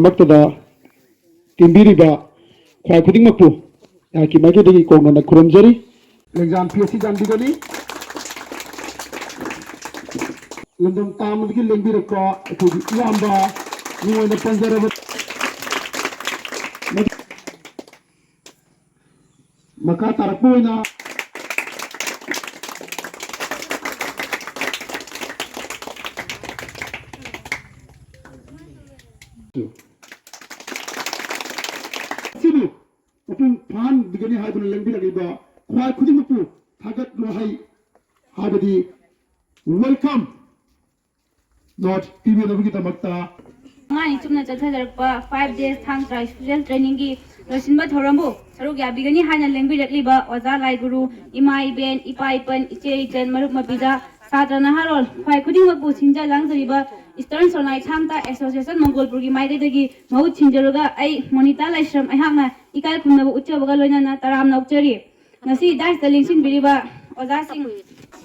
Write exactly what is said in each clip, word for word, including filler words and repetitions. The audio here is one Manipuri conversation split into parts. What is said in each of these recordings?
ꯃꯛꯇꯗ ꯇꯤꯟꯕꯤꯔꯤꯕ ꯈ꯭ꯋꯥꯏ ꯈꯨꯗꯤꯡꯃꯛꯄꯨ ꯑꯩꯍꯥꯛꯀꯤ ꯃꯥꯏꯀꯩꯗꯒꯤ ꯀꯣꯡꯅꯅ ꯈꯨꯔꯨꯝꯖꯔꯤ꯫ ꯂꯦꯡꯖꯥꯟ ꯐꯤ ꯑꯁꯤ ꯆꯥꯟꯕꯤꯒꯅꯤ꯫ ꯂꯝꯗꯝ ꯇꯥꯡꯕꯗꯒꯤ ꯂꯦꯡꯕꯤꯔꯛꯄ ꯑꯩꯈꯣꯏꯒꯤ ꯏꯌꯥꯝꯕ ꯃꯤꯡ ꯑꯣꯏꯅ ꯄꯟꯖꯔꯕ ꯃꯈꯥ ꯇꯥꯔꯛꯄ ꯑꯣꯏꯅ ꯑꯁꯤꯕꯨ ꯃꯄꯨꯡ ꯐꯥꯍꯟꯕꯤꯒꯅꯤ ꯍꯥꯏꯗꯨꯅ ꯂꯦꯡꯕꯤꯔꯛꯂꯤꯕ ꯈ꯭ꯋꯥꯏ ꯈꯨꯗꯤꯡꯃꯛꯄꯨ ꯊꯥꯒꯠ ꯋꯥꯍꯩ ꯍꯥꯏꯕꯗꯤ welcome note ꯄꯤꯕꯤꯅꯕꯒꯤꯗꯃꯛꯇ꯫ ꯉꯥꯏ ꯆꯨꯝꯅ ꯆꯠꯊꯖꯔꯛꯄ five days ꯊꯥꯡ ꯇꯥ special training ꯒꯤ ꯂꯣꯏꯁꯤꯟꯕ ꯊꯧꯔꯝꯕꯨ ꯁꯔꯨꯛ ꯌꯥꯕꯤꯒꯅꯤ ꯍꯥꯏꯅ ꯂꯦꯡꯕꯤꯔꯛꯂꯤꯕ ꯑꯣꯖꯥ ꯂꯥꯏꯒꯨꯔꯨ, ꯏꯃꯥ ꯏꯕꯦꯟ, ꯏꯄꯥ ꯏꯄꯟ, ꯏꯆꯦ ꯏꯆꯟ, ꯃꯔꯨꯞ ꯃꯄꯤꯗ, ꯁꯥꯇ꯭ꯔ ꯅꯍꯥꯔꯣꯜ ꯈ꯭ꯋꯥꯏ ꯈꯨꯗꯤꯡꯃꯛꯄꯨ ꯁꯤꯟꯖ ꯂꯥꯡꯖꯔꯤꯕ Eastern Sonai Thang Ta Association ꯃꯪꯒꯣꯜꯄꯨꯔꯒꯤ ꯃꯥꯏꯀꯩꯗꯒꯤ ꯃꯍꯨꯠ ꯁꯤꯟꯖꯔꯒ ꯑꯩ ꯃꯣꯅꯤꯇꯥ ꯂꯥꯏꯁ꯭ꯔꯝ ꯑꯩꯍꯥꯛꯅ ꯏꯀꯥꯏ ꯈꯨꯝꯅꯕ ꯎꯠꯆꯕꯒ ꯂꯣꯏꯅꯅ ꯇꯔꯥꯝꯅ ꯑꯣꯛꯆꯔꯤ꯫ ꯉꯁꯤ dais ꯇ ꯂꯦꯡꯁꯤꯟꯕꯤꯔꯤꯕ ꯑꯣꯖꯥꯁꯤꯡ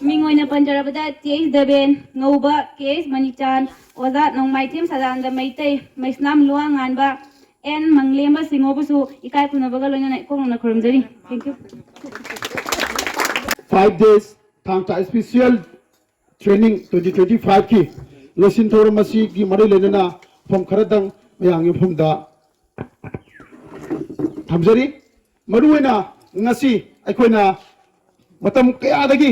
ꯃꯤꯡ ꯑꯣꯏꯅ ꯄꯟꯖꯔꯕꯗ ꯇꯤ ꯑꯩꯆ ꯗꯦꯕꯦꯟ, ꯉꯧꯕ ꯀꯦ ꯑꯩꯆ ꯃꯅꯤꯆꯥꯟ, ꯑꯣꯖꯥ ꯅꯣꯡꯃꯥꯏꯊꯦꯝ ꯁꯗꯥꯅꯟꯗ ꯃꯩꯇꯩ, ꯃꯩꯁꯅꯥꯝ ꯂꯨꯋꯥꯡꯉꯥꯟꯕ, ꯑꯦꯟ ꯃꯪꯂꯦꯝꯕ ꯁꯤꯡꯍꯕꯨꯁꯨ ꯏꯀꯥꯏ ꯈꯨꯝꯅꯕꯒ ꯂꯣꯏꯅꯅ ꯏꯀꯣꯛꯅꯅ ꯈꯨꯔꯨꯝꯖꯔꯤ꯫ Thank you꯫ Five days ꯊꯥꯡ ꯇꯥ special training twenty twenty-five ꯀꯤ ꯂꯣꯏꯁꯤꯟ ꯊꯧꯔꯝ ꯑꯁꯤꯒꯤ ꯃꯔꯤ ꯂꯩꯅꯅ ꯋꯥꯐꯝ ꯈꯔꯗꯪ ꯃꯌꯥꯝꯒꯤ ꯃꯐꯝꯗ ꯊꯝꯖꯔꯤ꯫ ꯃꯔꯨꯑꯣꯏꯅ ꯉꯁꯤ ꯑꯩꯈꯣꯏꯅ ꯃꯇꯝ ꯀꯌꯥꯗꯒꯤ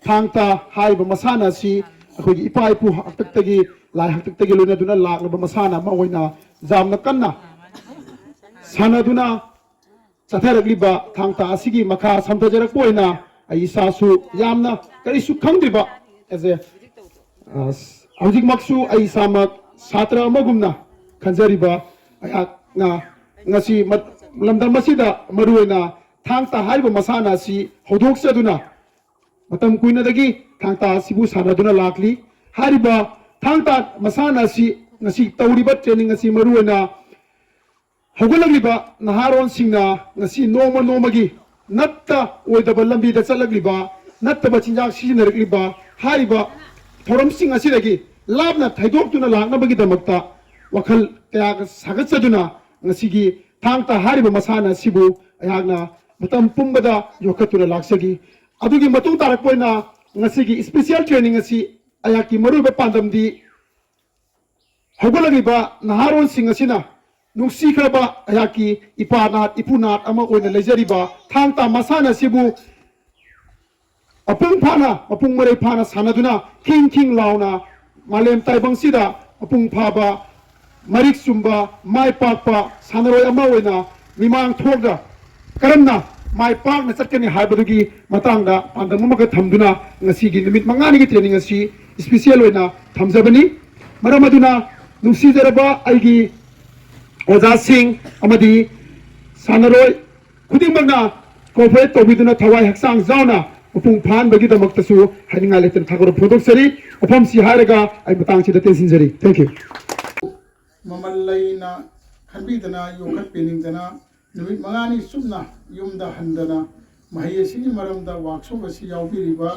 ꯊꯥꯡ ꯇꯥ ꯍꯥꯏꯔꯤꯕ ꯃꯁꯥꯟꯅ ꯑꯁꯤ ꯑꯩꯈꯣꯏꯒꯤ ꯏꯄꯥ ꯏꯄꯨ ꯍꯥꯛꯇꯛꯇꯒꯤ, ꯂꯥꯏ ꯍꯥꯛꯇꯛꯇꯒꯤ ꯂꯣꯏꯅꯗꯨꯅ ꯂꯥꯛꯂꯕ ꯃꯁꯥꯟꯅ ꯑꯃ ꯑꯣꯏꯅ ꯌꯥꯝꯅ ꯀꯟꯅ ꯁꯥꯟꯅꯗꯨꯅ ꯆꯠꯊꯔꯛꯂꯤꯕ ꯊꯥꯡ ꯇꯥ ꯑꯁꯤꯒꯤ ꯃꯈꯥ ꯁꯝꯊꯖꯔꯛꯄ ꯑꯣꯏꯅ ꯑꯩ ꯏꯁꯥꯁꯨ ꯌꯥꯝꯅ ꯀꯔꯤꯁꯨ ꯈꯪꯗ꯭ꯔꯤꯕ, as a, ꯑ, ꯍꯧꯖꯤꯛꯃꯛꯁꯨ ꯑꯩ ꯏꯁꯥꯃꯛ ꯁꯥꯇ꯭ꯔ ꯑꯃꯒꯨꯝꯅ ꯈꯟꯖꯔꯤꯕ ꯑꯩꯍꯥꯛꯅ ꯉꯁꯤ ꯃ-, ꯂꯝꯗꯝ ꯑꯁꯤꯗ ꯃꯔꯨꯑꯣꯏꯅ ꯊꯥꯡ ꯇꯥ ꯍꯥꯏꯔꯤꯕ ꯃꯁꯥꯟꯅ ꯑꯁꯤ ꯍꯧꯗꯣꯛꯆꯗꯨꯅ ꯃꯇꯝ ꯀꯨꯏꯅꯗꯒꯤ ꯊꯥꯡ ꯇꯥ ꯑꯁꯤꯕꯨ ꯁꯥꯟꯅꯗꯨꯅ ꯂꯥꯛꯂꯤ꯫ ꯍꯥꯏꯔꯤꯕ ꯊꯥꯡ ꯇꯥ ꯃꯁꯥꯟꯅ ꯑꯁꯤ ꯉꯁꯤ ꯇꯧꯔꯤꯕ training ꯑꯁꯤ ꯃꯔꯨꯑꯣꯏꯅ ꯍꯧꯒꯠꯂꯛꯂꯤꯕ ꯅꯍꯥꯔꯣꯟꯁꯤꯡꯅ ꯉꯁꯤ ꯅꯣꯡꯃ ꯅꯣꯡꯃꯒꯤ ꯅꯠꯇ ꯑꯣꯏꯗꯕ ꯂꯝꯕꯤꯗ ꯆꯠꯂꯛꯂꯤꯕ, ꯅꯠꯇꯕ ꯆꯤꯟꯖꯥꯛ ꯁꯤꯖꯤꯟꯅꯔꯛꯂꯤꯕ, ꯍꯥꯏꯔꯤꯕ ꯊꯧꯔꯝꯁꯤꯡ ꯑꯁꯤꯗꯒꯤ ꯂꯥꯞꯅ ꯊꯩꯗꯣꯛꯇꯨꯅ ꯂꯥꯛꯅꯕꯒꯤꯗꯃꯛꯇ ꯋꯥꯈꯜ ꯀꯌꯥꯒ ꯁꯥꯒꯠꯆꯗꯨꯅ ꯉꯁꯤꯒꯤ ꯊꯥꯡ ꯇꯥ ꯍꯥꯏꯔꯤꯕ ꯃꯁꯥꯟꯅ ꯑꯁꯤꯕꯨ ꯑꯩꯍꯥꯛꯅ ꯃꯇꯝ ꯄꯨꯝꯕꯗ ꯌꯣꯛꯈꯠꯇꯨꯅ ꯂꯥꯛꯆꯈꯤ꯫ ꯑꯗꯨꯒꯤ ꯃꯇꯨꯡ ꯇꯥꯔꯛꯄ ꯑꯣꯏꯅ ꯉꯁꯤꯒꯤ special training ꯑꯁꯤ ꯑꯩꯍꯥꯛꯀꯤ ꯃꯔꯨꯑꯣꯏꯕ ꯄꯥꯟꯗꯝꯗꯤ ꯍꯧꯒꯠꯂꯛꯂꯤꯕ ꯅꯍꯥꯔꯣꯜꯁꯤꯡ ꯑꯁꯤꯅ ꯅꯨꯡꯁꯤꯈ꯭ꯔꯕ ꯑꯩꯍꯥꯛꯀꯤ ꯏꯄꯥ ꯅꯥꯠ, ꯏꯄꯨ ꯅꯥꯠ ꯑꯃ ꯑꯣꯏꯅ ꯂꯩꯖꯔꯤꯕ ꯊꯥꯡ ꯇꯥ ꯃꯁꯥꯟꯅ ꯑꯁꯤꯕꯨ ꯃꯄꯨꯡ ꯐꯥꯅ, ꯃꯄꯨꯡ ꯃꯔꯩ ꯐꯥꯅ ꯁꯥꯟꯅꯗꯨꯅ ꯈꯤꯡ ꯈꯤꯡ ꯂꯥꯎꯅ ꯃꯥꯂꯦꯝ ꯇꯥꯏꯕꯪꯁꯤꯗ ꯃꯄꯨꯡ ꯐꯥꯕ, ꯃꯔꯤꯛ ꯆꯨꯝꯕ, ꯃꯥꯏ ꯄꯥꯛꯄ ꯁꯥꯟꯅꯔꯣꯏ ꯑꯃ ꯑꯣꯏꯅ ꯃꯤꯃꯥꯡ ꯊꯣꯛꯂꯒ ꯀꯔꯝꯅ ꯃꯥꯏ ꯄꯥꯛꯅ ꯆꯠꯀꯅꯤ ꯍꯥꯏꯕꯗꯨꯒꯤ ꯃꯇꯥꯡꯗ ꯄꯥꯟꯗꯝ ꯑꯃꯈꯛ ꯊꯝꯗꯨꯅ ꯉꯁꯤꯒꯤ ꯅꯨꯃꯤꯠ ꯃꯉꯥꯅꯤꯒꯤ training ꯑꯁꯤ special ꯑꯣꯏꯅ ꯊꯝꯖꯕꯅꯤ꯫ ꯃꯔꯝ ꯑꯗꯨꯅ ꯅꯨꯡꯁꯤꯖꯔꯕ ꯑꯩꯒꯤ ꯑꯣꯖꯥꯁꯤꯡ ꯑꯃꯗꯤ ꯁꯥꯟꯅꯔꯣꯏ ꯈꯨꯗꯤꯡꯃꯛꯅ cooperate ꯇꯧꯕꯤꯗꯨꯅ ꯊꯋꯥꯏ ꯍꯛꯆꯥꯡ ꯌꯥꯎꯅ ꯃꯄꯨꯡ ꯐꯥꯍꯟꯕꯒꯤꯗꯃꯛꯇꯁꯨ ꯍꯥꯏꯅꯤꯡꯉꯥꯏ ꯂꯩꯇꯅ ꯊꯥꯒꯠꯄ ꯐꯣꯡꯗꯣꯛꯆꯔꯤ꯫ ꯋꯥꯐꯝꯁꯤ ꯍꯥꯏꯔꯒ ꯑꯩ ꯃꯇꯥꯡꯁꯤꯗ ꯇꯦꯟꯁꯤꯟꯖꯔꯤ꯫ Thank you꯫ ꯃꯃꯜ ꯂꯩꯅ ꯈꯟꯕꯤꯗꯅ ꯌꯣꯛꯈꯠꯄꯤꯅꯤꯡꯗꯅ ꯅꯨꯃꯤꯠ ꯃꯉꯥꯅꯤ ꯆꯨꯞꯅ ꯌꯨꯝꯗ ꯍꯟꯗꯅ ꯃꯍꯩ ꯑꯁꯤꯒꯤ ꯃꯔꯝꯗ workshop ꯑꯁꯤ ꯌꯥꯎꯕꯤꯔꯤꯕ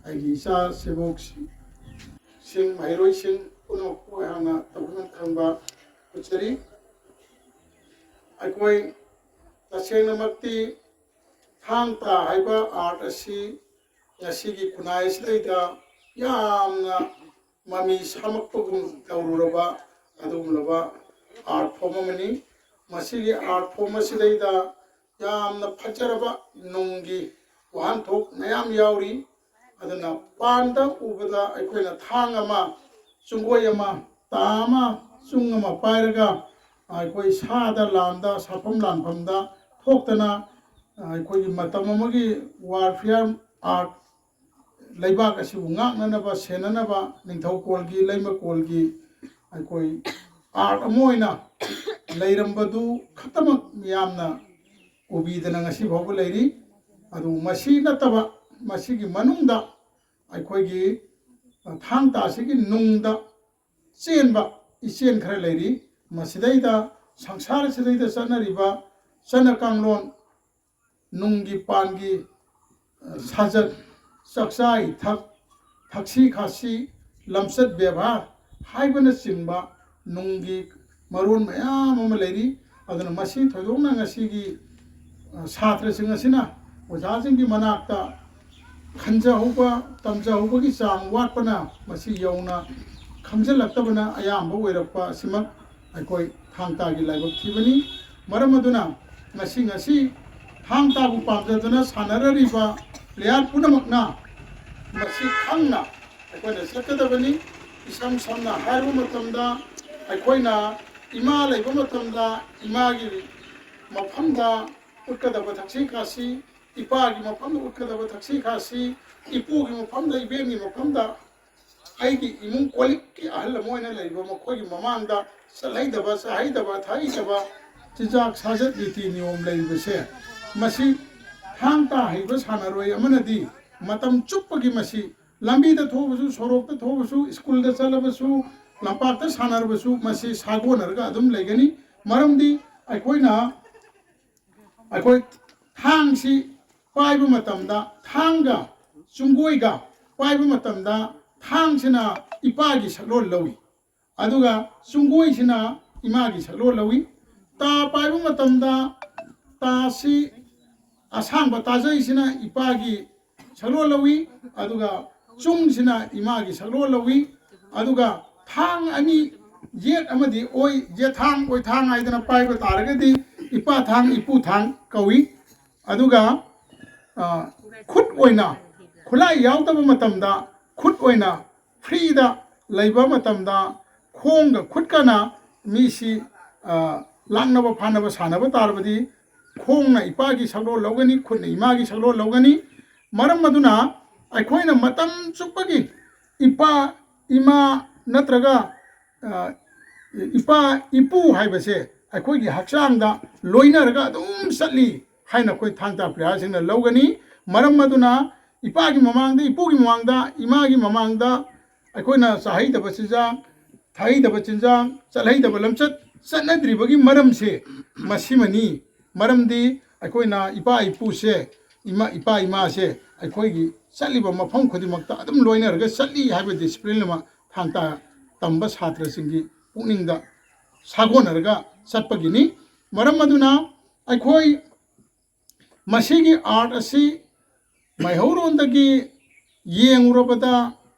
ꯑꯩꯒꯤ ꯏꯆꯥ ꯁꯦꯕꯣꯛꯁꯤꯡ, ꯃꯍꯩꯔꯣꯏꯁꯤꯡ ꯄꯨꯝꯅꯃꯛꯄꯨ ꯑꯩꯍꯥꯛꯅ ꯇꯧꯕꯤꯃꯟ ꯈꯪꯕ ꯎꯠꯆꯔꯤ꯫ ꯑꯩꯈꯣꯏ ꯇꯁꯦꯡꯅꯃꯛꯇꯤ ꯊꯥꯡ ꯇꯥ ꯍꯥꯏꯕ art ꯑꯁꯤ ꯉꯁꯤꯒꯤ ꯈꯨꯟꯅꯥꯏ ꯑꯁꯤꯗꯩꯗ ꯌꯥꯝꯅ ꯃꯃꯤ ꯁꯥꯃꯛꯄꯒꯨꯝ ꯇꯧꯔꯨꯔꯕ ꯑꯗꯨꯒꯨꯝꯂꯕ art form ꯑꯃꯅꯤ꯫ ꯃꯁꯤꯒꯤ art form ꯑꯁꯤꯗꯩꯗ ꯌꯥꯝꯅ ꯐꯖꯔꯕ ꯅꯨꯡꯒꯤ ꯋꯥꯍꯟꯊꯣꯛ ꯃꯌꯥꯝ ꯌꯥꯎꯔꯤ꯫ ꯑꯗꯨꯅ ꯄꯥꯟꯗ ꯎꯕꯗ ꯑꯩꯈꯣꯏꯅ ꯊꯥꯡ ꯑꯃ, ꯆꯨꯡꯒꯣꯏ ꯑꯃ, ꯇꯥ ꯑꯃ, ꯆꯨꯡ ꯑꯃ ꯄꯥꯏꯔꯒ ꯑꯩꯈꯣꯏ ꯁꯥꯗ ꯂꯥꯟꯗ, ꯁꯥꯐꯝ ꯂꯥꯟꯐꯝꯗ ꯊꯣꯛꯇꯅ ꯑꯩꯈꯣꯏꯒꯤ ꯃꯇꯝ ꯑꯃꯒꯤ warfare art, ꯂꯩꯕꯥꯛ ꯑꯁꯤꯕꯨ ꯉꯥꯛꯅꯅꯕ, ꯁꯦꯟꯅꯅꯕ ꯅꯤꯡꯊꯧꯀꯣꯜꯒꯤ, ꯂꯩꯃꯀꯣꯜꯒꯤ ꯑꯩꯈꯣꯏ art ꯑꯃ ꯑꯣꯏꯅ ꯂꯩꯔꯝꯕꯗꯨ ꯈꯛꯇꯃꯛ ꯃꯤꯌꯥꯝꯅ ꯎꯕꯤꯗꯅ ꯉꯁꯤ ꯐꯥꯎꯕ ꯂꯩꯔꯤ꯫ ꯑꯗꯨ ꯃꯁꯤ ꯅꯠꯇꯕ ꯃꯁꯤꯒꯤ ꯃꯅꯨꯡꯗ ꯑꯩꯈꯣꯏꯒꯤ ꯊꯥꯡ ꯇꯥ ꯑꯁꯤꯒꯤ ꯅꯨꯡꯗ ꯆꯦꯟꯕ ꯏꯆꯦꯟ ꯈꯔ ꯂꯩꯔꯤ꯫ ꯃꯁꯤꯗꯩꯗ ꯁꯪꯁꯥꯔ ꯑꯁꯤꯗꯩꯗ ꯆꯠꯅꯔꯤꯕ ꯆꯠꯅ ꯀꯥꯡꯂꯣꯟ, ꯅꯨꯡꯒꯤ ꯄꯥꯟꯒꯤ, ꯑ, ꯁꯥꯖꯠ, ꯆꯥꯛꯆꯥ ꯏꯊꯛ, ꯊꯛꯁꯤ ꯈꯥꯁꯤ, ꯂꯝꯆꯠ ꯕꯦꯕꯥꯔ ꯍꯥꯏꯕꯅꯆꯤꯡꯕ ꯅꯨꯡꯒꯤ ꯃꯔꯣꯟ ꯃꯌꯥꯝ ꯑꯃ ꯂꯩꯔꯤ꯫ ꯑꯗꯨꯅ ꯃꯁꯤ ꯊꯣꯏꯗꯣꯛꯅ ꯉꯁꯤꯒꯤ, ꯑ, ꯁꯥꯇ꯭ꯔꯁꯤꯡ ꯑꯁꯤꯅ ꯑꯣꯖꯥꯁꯤꯡꯒꯤ ꯃꯅꯥꯛꯇ ꯈꯟꯖꯍꯧꯕ, ꯇꯝꯖꯍꯧꯕꯒꯤ ꯆꯥꯡ ꯋꯥꯠꯄꯅ ꯃꯁꯤ ꯌꯧꯅ ꯈꯪꯖꯤꯜꯂꯛꯇꯕꯅ ꯑꯌꯥꯝꯕ ꯑꯣꯏꯔꯛꯄ ꯑꯁꯤꯃꯛ ꯑꯩꯈꯣꯏ ꯊꯥꯡ ꯇꯥꯒꯤ ꯂꯥꯏꯕꯛ ꯊꯤꯕꯅꯤ꯫ ꯃꯔꯝ ꯑꯗꯨꯅ ꯉꯁꯤ, ꯉꯁꯤ ꯊꯥꯡ ꯇꯥꯕꯨ ꯄꯥꯝꯖꯗꯨꯅ ꯁꯥꯟꯅꯔꯔꯤꯕ player ꯄꯨꯝꯅꯃꯛꯅ ꯃꯁꯤ ꯈꯪꯅ ꯑꯩꯈꯣꯏꯅ ꯆꯠꯀꯗꯕꯅꯤ꯫ ꯏꯁꯝ ꯁꯝꯅ ꯍꯥꯏꯔꯕ ꯃꯇꯝꯗ, ꯑꯩꯈꯣꯏꯅ ꯏꯃꯥ ꯂꯩꯕ ꯃꯇꯝꯗ ꯏꯃꯥꯒꯤ ꯃꯐꯝꯗ ꯎꯠꯀꯗꯕ ꯊꯛꯁꯤ ꯈꯥꯁꯤ, ꯏꯄꯥꯒꯤ ꯃꯐꯝꯗ ꯎꯠꯀꯗꯕ ꯊꯛꯁꯤ ꯈꯥꯁꯤ, ꯏꯄꯨꯒꯤ ꯃꯐꯝꯗ, ꯏꯕꯦꯟꯒꯤ ꯃꯐꯝꯗ, ꯑꯩꯒꯤ ꯏꯃꯨꯡ ꯀꯣꯂꯤꯛꯀꯤ ꯑꯍꯜ ꯑꯃ ꯑꯣꯏꯅ ꯂꯩꯔꯤꯕ ꯃꯈꯣꯏꯒꯤ ꯃꯃꯥꯡꯗ ꯆꯠꯍꯩꯗꯕ, ꯆꯥꯍꯩꯗꯕ, ꯊꯛꯍꯩꯗꯕ ꯆꯤꯟꯖꯥꯛ, ꯁꯥꯖꯠ, ꯅꯤꯇꯤ ꯅꯤꯌꯣꯝ ꯂꯩꯔꯤꯕꯁꯦ, ꯃꯁꯤ ꯊꯥꯡ ꯇꯥ ꯍꯩꯕ ꯁꯥꯟꯅꯔꯣꯏ ꯑꯃꯅꯗꯤ ꯃꯇꯝ ꯆꯨꯞꯄꯒꯤ ꯃꯁꯤ ꯂꯝꯕꯤꯗ ꯊꯣꯛꯑꯕꯁꯨ, ꯁꯣꯔꯣꯛꯇ ꯊꯣꯛꯑꯕꯁꯨ, ꯁ꯭ꯀꯨꯜꯗ ꯆꯠꯂꯕꯁꯨ, ꯂꯝꯄꯥꯛꯇ ꯁꯥꯟꯅꯔꯕꯁꯨ, ꯃꯁꯤ ꯁꯥꯒꯣꯟꯅꯔꯒ ꯑꯗꯨꯝ ꯂꯩꯒꯅꯤ꯫ ꯃꯔꯝꯗꯤ ꯑꯩꯈꯣꯏꯅ, ꯑꯩꯈꯣꯏ ꯊꯥꯡꯁꯤ ꯄꯥꯏꯕ ꯃꯇꯝꯗ, ꯊꯥꯡꯒ ꯆꯨꯡꯒꯣꯏꯒ ꯄꯥꯏꯕ ꯃꯇꯝꯗ, ꯊꯥꯡꯁꯤꯅ ꯏꯄꯥꯒꯤ ꯁꯛꯂꯣꯟ ꯂꯧꯏ, ꯑꯗꯨꯒ ꯆꯨꯡꯒꯣꯏꯁꯤꯅ ꯏꯃꯥꯒꯤ ꯁꯛꯂꯣꯟ ꯂꯧꯏ꯫ ꯇꯥ ꯄꯥꯏꯕ ꯃꯇꯝꯗ, ꯇꯥꯁꯤ, ꯑꯁꯥꯡꯕ ꯇꯥꯖꯩꯁꯤꯅ ꯏꯄꯥꯒꯤ ꯁꯛꯂꯣꯟ ꯂꯧꯏ, ꯑꯗꯨꯒ ꯆꯨꯡꯁꯤꯅ ꯏꯃꯥꯒꯤ ꯁꯛꯂꯣꯟ ꯂꯧꯏ꯫ ꯑꯗꯨꯒ ꯊꯥꯡ ꯑꯅꯤ, ꯌꯦꯠ ꯑꯃꯗꯤ ꯑꯣꯏ, ꯌꯦꯠꯊꯥꯡ, ꯑꯣꯏꯊꯥꯡ ꯍꯥꯏꯗꯅ ꯄꯥꯏꯕ ꯇꯥꯔꯒꯗꯤ ꯏꯄꯥ ꯊꯥꯡ, ꯏꯄꯨ ꯊꯥꯡ ꯀꯧꯏ꯫ ꯑꯗꯨꯒ, ꯑ, ꯈꯨꯠ ꯑꯣꯏꯅ, ꯈꯨꯠꯂꯥꯏ ꯌꯥꯎꯗꯕ ꯃꯇꯝꯗ ꯈꯨꯠ ꯑꯣꯏꯅ freeꯗ ꯂꯩꯕ ꯃꯇꯝꯗ, ꯈꯣꯡꯒ ꯈꯨꯠꯀꯅ ꯃꯤꯁꯤ, ꯑ, ꯂꯥꯛꯅꯕ ꯐꯥꯅꯕ ꯁꯥꯟꯅꯕ ꯇꯥꯔꯕꯗꯤ, ꯈꯣꯡꯅ ꯏꯄꯥꯒꯤ ꯁꯛꯂꯣꯟ ꯂꯧꯒꯅꯤ, ꯈꯨꯠꯅ ꯏꯃꯥꯒꯤ ꯁꯛꯂꯣꯟ ꯂꯧꯒꯅꯤ꯫ ꯃꯔꯝ ꯑꯗꯨꯅ ꯑꯩꯈꯣꯏꯅ ꯃꯇꯝ ꯆꯨꯞꯄꯒꯤ ꯏꯄꯥ, ꯏꯃꯥ ꯅꯠꯇ꯭ꯔꯒ, ꯑ, ꯏꯄꯥ, ꯏꯄꯨ ꯍꯥꯏꯕꯁꯦ ꯑꯩꯈꯣꯏꯒꯤ ꯍꯛꯆꯥꯡꯗ ꯂꯣꯏꯅꯔꯒ ꯑꯗꯨꯝ ꯆꯠꯂꯤ ꯍꯥꯏꯅ ꯑꯩꯈꯣꯏ ꯊꯥꯡ ꯇꯥ playerꯁꯤꯡꯅ ꯂꯧꯒꯅꯤ꯫ ꯃꯔꯝ ꯑꯗꯨꯅ ꯏꯄꯥꯒꯤ ꯃꯃꯥꯡꯗ, ꯏꯄꯨꯒꯤ ꯃꯃꯥꯡꯗ, ꯏꯃꯥꯒꯤ ꯃꯃꯥꯡꯗ ꯑꯩꯈꯣꯏꯅ ꯆꯥꯍꯩꯗꯕ ꯆꯤꯟꯖꯥꯛ, ꯊꯛꯍꯩꯗꯕ ꯆꯤꯟꯖꯥꯛ, ꯆꯠꯍꯩꯗꯕ ꯂꯝꯆꯠ ꯆꯠꯅꯗ꯭ꯔꯤꯕꯒꯤ ꯃꯔꯝꯁꯦ ꯃꯁꯤꯃꯅꯤ꯫ ꯃꯔꯝꯗꯤ ꯑꯩꯈꯣꯏꯅ ꯏꯄꯥ ꯏꯄꯨꯁꯦ, ꯏꯃꯥ, ꯏꯄꯥ ꯏꯃꯥꯁꯦ ꯑꯩꯈꯣꯏꯒꯤ ꯆꯠꯂꯤꯕ ꯃꯐꯝ ꯈꯨꯗꯤꯡꯃꯛꯇ ꯑꯗꯨꯝ ꯂꯣꯏꯅꯔꯒ ꯆꯠꯂꯤ ꯍꯥꯏꯕ ꯗꯤꯁꯤꯄ꯭ꯂꯤꯟ ꯑꯃ ꯊꯥꯡ ꯇꯥ ꯇꯝꯕ ꯁꯥꯇ꯭ꯔꯁꯤꯡꯒꯤ ꯄꯨꯛꯅꯤꯡꯗ ꯁꯥꯒꯣꯟꯅꯔꯒ ꯆꯠꯄꯒꯤꯅꯤ꯫ ꯃꯔꯝ ꯑꯗꯨꯅ ꯑꯩꯈꯣꯏ ꯃꯁꯤꯒꯤ ꯑꯥꯔꯠ ꯑꯁꯤ ꯃꯩꯍꯧꯔꯣꯟꯗꯒꯤ ꯌꯦꯡꯂꯨꯔꯕꯗ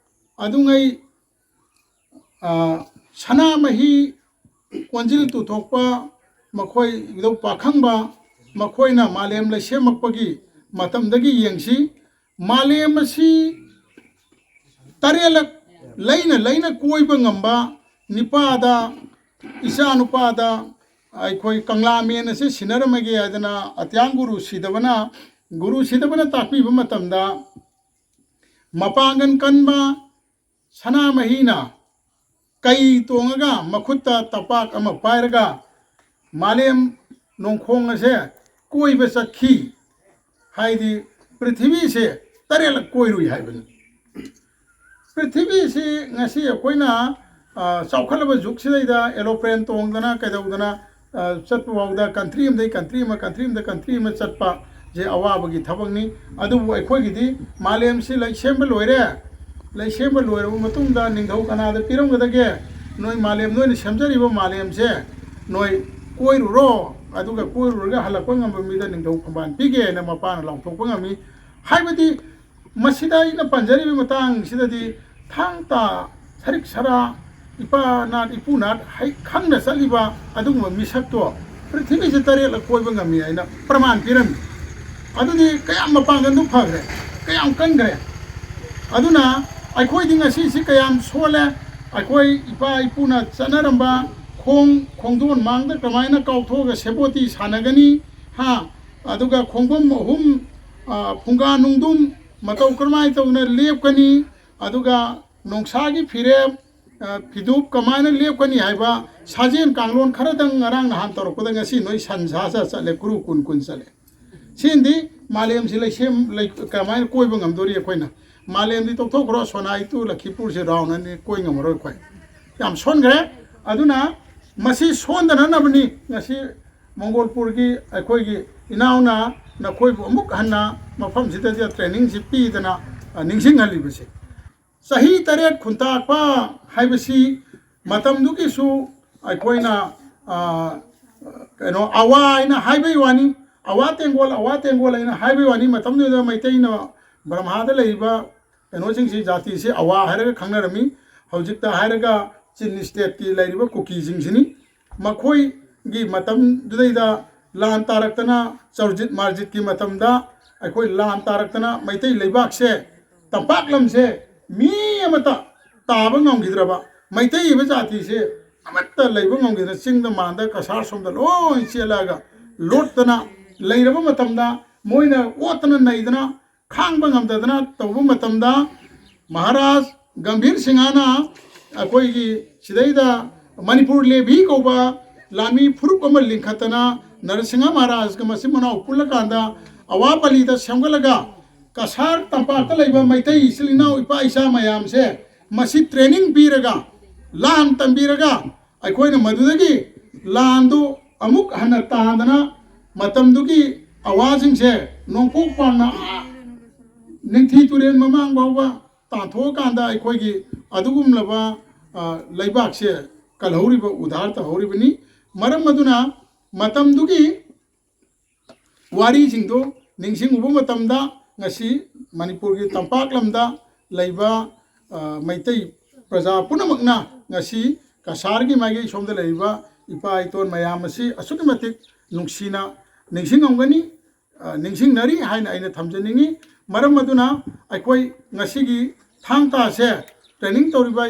ꯑꯗꯨꯉꯩ ꯁꯅꯥꯃꯍꯤ ꯀꯣꯟꯖꯤꯜ ꯇꯨꯊꯣꯛꯄ, ꯃꯈꯣꯏ ꯏꯙꯧ ꯄꯥꯈꯪꯕ, ꯃꯈꯣꯏꯅ ꯃꯥꯂꯦꯝ ꯂꯩꯁꯦꯝꯃꯛꯄꯒꯤ ꯃꯇꯝꯗꯒꯤ ꯌꯦꯡꯁꯤ꯫ ꯃꯥꯂꯦꯝ ꯑꯁꯤ ꯇꯔꯦꯠꯂꯛ ꯂꯩꯅ ꯂꯩꯅ ꯀꯣꯏꯕ ꯉꯝꯕ ꯅꯤꯄꯥꯗ, ꯏꯆꯥ ꯅꯨꯄꯥꯗ ꯑꯩꯈꯣꯏ ꯀꯪꯂꯥ ꯃꯦꯟ ꯑꯁꯤ ꯁꯤꯟꯅꯔꯝꯃꯒꯦ ꯍꯥꯏꯗꯅ ꯑꯇ꯭ꯌꯥꯝ ꯒꯨꯔꯨ ꯁꯤꯗꯕꯅ, ꯒꯨꯔꯨ ꯁꯤꯗꯕꯅ ꯇꯥꯛꯄꯤꯕ ꯃꯇꯝꯗ, ꯃꯄꯥꯡꯒꯜ ꯀꯟꯕ ꯁꯅꯥꯃꯍꯤꯅ ꯀꯩ ꯇꯣꯡꯉꯒ ꯃꯈꯨꯠꯇ ꯇꯄꯥꯛ ꯑꯃ ꯄꯥꯏꯔꯒ ꯃꯥꯂꯦꯝ ꯅꯣꯡꯈꯣꯡ ꯑꯁꯦ ꯀꯣꯏꯕ ꯆꯠꯈꯤ꯫ ꯍꯥꯏꯗꯤ ꯄ꯭ꯔꯤꯊꯤꯕꯤꯁꯦ ꯇꯔꯦꯠꯂꯛ ꯀꯣꯏꯔꯨꯏ ꯍꯥꯏꯕꯅꯤ꯫ ꯄ꯭ꯔꯤꯊꯤꯕꯤꯁꯤ ꯉꯁꯤ ꯑꯩꯈꯣꯏꯅ, ꯑ, ꯆꯥꯎꯈꯠꯂꯕ ꯖꯨꯒꯁꯤꯗꯩꯗ ꯑꯦꯔꯣꯄ꯭ꯂꯦꯟ ꯇꯣꯡꯗꯅ ꯀꯩꯗꯧꯗꯅ, ꯑ, ꯆꯠꯄ ꯐꯥꯎꯗ ꯀꯟꯇ꯭ꯔꯤ ꯑꯃꯗꯒꯤ ꯀꯟꯇ꯭ꯔꯤ ꯑꯃ, ꯀꯟꯇ꯭ꯔꯤ ꯑꯃꯗ ꯀꯟꯇ꯭ꯔꯤ ꯑꯃ ꯆꯠꯄꯁꯦ ꯑꯋꯥꯕꯒꯤ ꯊꯕꯛꯅꯤ꯫ ꯑꯗꯨꯕꯨ ꯑꯩꯈꯣꯏꯒꯤꯗꯤ ꯃꯥꯂꯦꯝꯁꯤ ꯂꯩ ꯁꯦꯝꯕ ꯂꯣꯏꯔꯦ꯫ ꯂꯩ ꯁꯦꯝꯕ ꯂꯣꯏꯔꯕ ꯃꯇꯨꯡꯗ ꯅꯤꯡꯊꯧ ꯀꯅꯥꯗ ꯄꯤꯔꯝꯒꯗꯒꯦ? ꯅꯣꯏ ꯃꯥꯂꯦꯝ, ꯅꯣꯏꯅ ꯁꯦꯝꯖꯔꯤꯕ ꯃꯥꯂꯦꯝꯁꯦ ꯅꯣꯏ ꯀꯣꯏꯔꯨꯔꯣ, ꯑꯗꯨꯒ ꯀꯣꯏꯔꯨꯔꯒ ꯍꯜꯂꯛꯄ ꯉꯝꯕ ꯃꯤꯗ ꯅꯤꯡꯊꯧ ꯐꯝꯕꯥꯜ ꯄꯤꯒꯦꯅ ꯃꯄꯥꯅ ꯂꯥꯎꯊꯣꯛꯄ ꯉꯝꯃꯤ꯫ ꯍꯥꯏꯕꯗꯤ ꯃꯁꯤꯗ ꯑꯩꯅ ꯄꯟꯖꯔꯤꯕ ꯃꯇꯥꯡꯁꯤꯗꯗꯤ ꯊꯥꯡ ꯇꯥ ꯁꯔꯤꯛ ꯁꯔꯥ ꯏꯄꯥ ꯅꯥꯠ ꯏꯄꯨ ꯅꯥꯠ ꯍꯩ ꯈꯪꯅ ꯆꯠꯂꯤꯕ ꯑꯗꯨꯒꯨꯝꯕ ꯃꯤꯁꯛꯇꯣ ꯄ꯭ꯔꯤꯊꯤꯕꯤꯁꯦ ꯇꯔꯦꯠꯂꯛ ꯀꯣꯏꯕ ꯉꯝꯃꯤ ꯍꯥꯏꯅ ꯄ꯭ꯔꯃꯥꯟ ꯄꯤꯔꯝꯃꯤ꯫ ꯑꯗꯨꯗꯤ ꯀꯌꯥꯝ ꯃꯄꯥꯡꯒꯜꯗꯨ ꯐꯈ꯭ꯔꯦ, ꯀꯌꯥꯝ ꯀꯟꯈ꯭ꯔꯦ꯫ ꯑꯗꯨꯅ ꯑꯩꯈꯣꯏꯗꯤ ꯉꯁꯤꯁꯤ ꯀꯌꯥꯝ ꯁꯣꯜꯂꯦ꯫ ꯑꯩꯈꯣꯏ ꯏꯄꯥ ꯏꯄꯨꯅ ꯆꯠꯅꯔꯝꯕ ꯈꯣꯡ ꯈꯣꯡꯗꯣꯟ ꯃꯥꯡꯗ ꯀꯃꯥꯏꯅ ꯀꯥꯎꯊꯣꯛꯑꯒ ꯁꯦꯕꯣꯇꯤ ꯁꯥꯟꯅꯒꯅꯤ, ꯍꯥ? ꯑꯗꯨꯒ ꯈꯣꯡꯕꯝ ꯑꯍꯨꯝ, ꯑ, ꯐꯨꯡꯒꯥ ꯅꯨꯡꯗꯨꯝ ꯃꯇꯧ ꯀꯔꯝꯍꯥꯏꯅ ꯇꯧꯅ ꯂꯦꯞꯀꯅꯤ, ꯑꯗꯨꯒ ꯅꯣꯡꯁꯥꯒꯤ ꯐꯤꯔꯦꯞ, ꯑ, ꯐꯤꯗꯨꯞ ꯀꯃꯥꯏꯅ ꯂꯦꯞꯀꯅꯤ ꯍꯥꯏꯕ ꯁꯥꯖꯦꯜ ꯀꯥꯡꯂꯣꯟ ꯈꯔꯗꯪ ꯉꯔꯥꯡ ꯅꯍꯥꯟ ꯇꯧꯔꯛꯄꯗ ꯉꯁꯤ ꯅꯣꯏ ꯁꯟ ꯁꯥ ꯁꯥ ꯆꯠꯂꯦ, ꯀ꯭ꯔꯨ ꯀꯨꯟ ꯀꯨꯟ ꯆꯠꯂꯦ꯫ ꯁꯤꯅꯗꯤ ꯃꯥꯂꯦꯝꯁꯤ ꯂꯩꯁꯦꯝ-, ꯂꯩ-, ꯀꯃꯥꯏꯅ ꯀꯣꯏꯕ ꯉꯝꯗꯣꯔꯤ ꯑꯩꯈꯣꯏꯅ? ꯃꯥꯂꯦꯝꯗꯤ ꯇꯣꯛꯊꯣꯛꯈ꯭ꯔꯣ, ꯁꯣꯅꯥꯏ ꯇꯨ ꯂꯈꯤꯄꯨꯔꯁꯦ ꯔꯥꯎꯟ ꯑꯅꯤ ꯀꯣꯏ ꯉꯝꯃꯔꯣꯏ ꯑꯩꯈꯣꯏ꯫ ꯌꯥꯝ ꯁꯣꯟꯈ꯭ꯔꯦ꯫ ꯑꯗꯨꯅ ꯃꯁꯤ ꯁꯣꯟꯗꯅꯅꯕꯅꯤ ꯉꯁꯤ ꯃꯣꯡꯒꯣꯜꯄꯨꯔꯒꯤ ꯑꯩꯈꯣꯏꯒꯤ ꯏꯅꯥꯎꯅ ꯅꯈꯣꯏꯕꯨ ꯑꯃꯨꯛ ꯍꯟꯅ ꯃꯐꯝꯁꯤꯗ ꯇ꯭ꯔꯦꯅꯤꯡꯁꯤ ꯄꯤꯗꯅ ꯑ, ꯅꯤꯡꯁꯤꯡꯍꯜꯂꯤꯕꯁꯦ꯫ ꯆꯍꯤ ꯇꯔꯦꯠ ꯈꯨꯟꯇꯥꯛꯄ ꯍꯥꯏꯕꯁꯤ ꯃꯇꯝꯗꯨꯒꯤꯁꯨ ꯑꯩꯈꯣꯏꯅ, ꯑ, ꯀꯩꯅꯣ, ꯑꯋꯥ ꯍꯥꯏꯅ ꯍꯥꯏꯕꯩ ꯋꯥꯅꯤ, ꯑꯋꯥ ꯇꯦꯡꯒꯣꯜ, ꯑꯋꯥ ꯇꯦꯡꯒꯣꯜ ꯍꯥꯏꯅ ꯍꯥꯏꯕꯩ ꯋꯥꯅꯤ꯫ ꯃꯇꯝꯗꯨꯗ ꯃꯩꯇꯩꯅ ꯕ꯭ꯔꯝꯍꯥꯗ ꯂꯩꯔꯤꯕ ꯀꯩꯅꯣꯁꯤꯡꯁꯤ, ꯖꯥꯇꯤꯁꯤ ꯑꯋꯥ ꯍꯥꯏꯔꯒ ꯈꯪꯅꯔꯝꯃꯤ꯫ ꯍꯧꯖꯤꯛꯇ ꯍꯥꯏꯔꯒ ꯆꯤꯟ ꯁ꯭ꯇꯦꯠꯀꯤ ꯂꯩꯔꯤꯕ ꯀꯨꯀꯤꯁꯤꯡꯁꯤꯅꯤ꯫ ꯃꯈꯣꯏꯒꯤ ꯃꯇꯝꯗꯨꯗꯩꯗ ꯂꯥꯟ ꯇꯥꯔꯛꯇꯅ, ꯆꯧꯔꯖꯤꯠ ꯃꯥꯔꯖꯤꯠꯀꯤ ꯃꯇꯝꯗ ꯑꯩꯈꯣꯏ ꯂꯥꯟ ꯇꯥꯔꯛꯇꯅ ꯃꯩꯇꯩ ꯂꯩꯕꯥꯛꯁꯦ, ꯇꯝꯄꯥꯛ ꯂꯝꯁꯦ ꯃꯤ ꯑꯃꯠꯇ ꯇꯥꯕ ꯉꯝꯈꯤꯗ꯭ꯔꯕ, ꯃꯩꯇꯩ ꯍꯥꯏꯕ ꯖꯥꯇꯤꯁꯦ ꯑꯃꯠꯇ ꯂꯩꯕ ꯉꯝꯈꯤꯗ꯭ꯔ, ꯆꯤꯡꯗ ꯃꯥꯟꯗ ꯀꯁꯥꯔ ꯁꯣꯝꯗ ꯂꯣꯏ ꯆꯦꯜꯂꯛꯑꯒ ꯂꯣꯠꯇꯅ ꯂꯩꯔꯕ ꯃꯇꯝꯗ, ꯃꯣꯏꯅ ꯑꯣꯠꯇꯅ ꯅꯩꯗꯅ ꯈꯥꯡꯕ ꯉꯝꯗꯗꯅ ꯇꯧꯕ ꯃꯇꯝꯗ, ꯃꯍꯥꯔꯥꯖ ꯒꯝꯚꯤꯔ ꯁꯤꯡꯍꯅ ꯑꯩꯈꯣꯏꯒꯤ ꯁꯤꯗꯩꯗ ꯃꯅꯤꯄꯨꯔ ꯂꯦꯚꯤ ꯀꯧꯕ ꯂꯥꯟꯃꯤ ꯐꯨꯔꯨꯞ ꯑꯃ ꯂꯤꯡꯈꯠꯇꯅ, ꯅꯔꯁꯤꯡꯍ ꯃꯍꯥꯔꯥꯖꯀ ꯃꯆꯤꯟ ꯃꯅꯥꯎ ꯄꯨꯜꯂꯀꯥꯟꯗ ꯑꯋꯥ ꯄꯜꯂꯤꯗ ꯁꯦꯝꯒꯠꯂꯒ, ꯀꯁꯥꯔ ꯇꯝꯄꯥꯛꯇ ꯂꯩꯕ ꯃꯩꯇꯩ ꯏꯆꯤꯜ ꯏꯅꯥꯎ ꯏꯄꯥ ꯏꯆꯥ ꯃꯌꯥꯝꯁꯦ ꯃꯁꯤ training ꯄꯤꯔꯒ, ꯂꯥꯟ ꯇꯝꯕꯤꯔꯒ, ꯑꯩꯈꯣꯏꯅ ꯃꯗꯨꯗꯒꯤ ꯂꯥꯟꯗꯨ ꯑꯃꯨꯛ ꯍꯟꯅ ꯇꯥꯗꯅ, ꯃꯇꯝꯗꯨꯒꯤ ꯑꯋꯥꯁꯤꯡꯁꯦ ꯅꯣꯡꯄꯣꯛ ꯄꯥꯡꯅ, ꯑꯥ, ꯅꯤꯡꯊꯤ ꯇꯨꯔꯦꯜ ꯃꯃꯥꯡ ꯐꯥꯎꯕ ꯇꯥꯟꯊꯣꯛꯑꯀꯥꯟꯗ ꯑꯩꯈꯣꯏꯒꯤ ꯑꯗꯨꯒꯨꯝꯂꯕ, ꯑ, ꯂꯩꯕꯥꯛꯁꯦ ꯀꯜꯍꯧꯔꯤꯕ, ꯎꯙꯥꯔ ꯇꯧꯍꯧꯔꯤꯕꯅꯤ꯫ ꯃꯔꯝ ꯑꯗꯨꯅ ꯃꯇꯝꯗꯨꯒꯤ ꯋꯥꯔꯤꯁꯤꯡꯗꯨ ꯅꯤꯡꯁꯤꯡꯉꯨꯕ ꯃꯇꯝꯗ, ꯉꯁꯤ ꯃꯅꯤꯄꯨꯔꯒꯤ ꯇꯝꯄꯥꯛ ꯂꯝꯗ ꯂꯩꯕ, ꯑ, ꯃꯩꯇꯩ ꯄ꯭ꯔꯖꯥ ꯄꯨꯝꯅꯃꯛꯅ ꯉꯁꯤ ꯀꯁꯥꯔꯒꯤ ꯃꯥꯏꯀꯩ ꯁꯣꯝꯗ ꯂꯩꯔꯤꯕ ꯏꯄꯥ ꯏꯇꯣꯟ ꯃꯌꯥꯝ ꯑꯁꯤ ꯑꯁꯨꯛꯀꯤ ꯃꯇꯤꯛ ꯅꯨꯡꯁꯤꯅ ꯅꯤꯡꯁꯤꯡꯉꯝꯒꯅꯤ, ꯑ, ꯅꯤꯡꯁꯤꯡꯅꯔꯤ ꯍꯥꯏꯅ ꯑꯩꯅ ꯊꯝꯖꯅꯤꯡꯉꯤ꯫ ꯃꯔꯝ ꯑꯗꯨꯅ ꯑꯩꯈꯣꯏ ꯉꯁꯤꯒꯤ ꯊꯥꯡ ꯇꯥꯁꯦ training ꯇꯧꯔꯤꯕ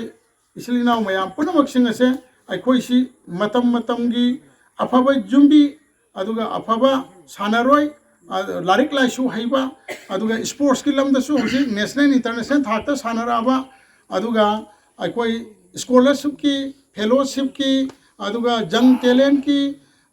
ꯏꯆꯤꯜ ꯏꯅꯥꯎ ꯃꯌꯥꯝ ꯄꯨꯝꯅꯃꯛꯁꯤꯡ ꯑꯁꯦ ꯑꯩꯈꯣꯏꯁꯤ ꯃꯇꯝ ꯃꯇꯝꯒꯤ ꯑꯐꯕ ꯌꯨꯝꯕꯤ, ꯑꯗꯨꯒ ꯑꯐꯕ ꯁꯥꯟꯅꯔꯣꯏ, ꯑ, ꯂꯥꯏꯔꯤꯛ ꯂꯥꯏꯁꯨ ꯍꯩꯕ, ꯑꯗꯨꯒ sportsꯀꯤ ꯂꯝꯗꯁꯨ ꯍꯧꯖꯤꯛ national international ꯊꯥꯛꯇ ꯁꯥꯟꯅꯔꯛꯑꯕ, ꯑꯗꯨꯒ ꯑꯩꯈꯣꯏ scholarshipꯀꯤ, fellowshipꯀꯤ, ꯑꯗꯨꯒ young talentꯀꯤ,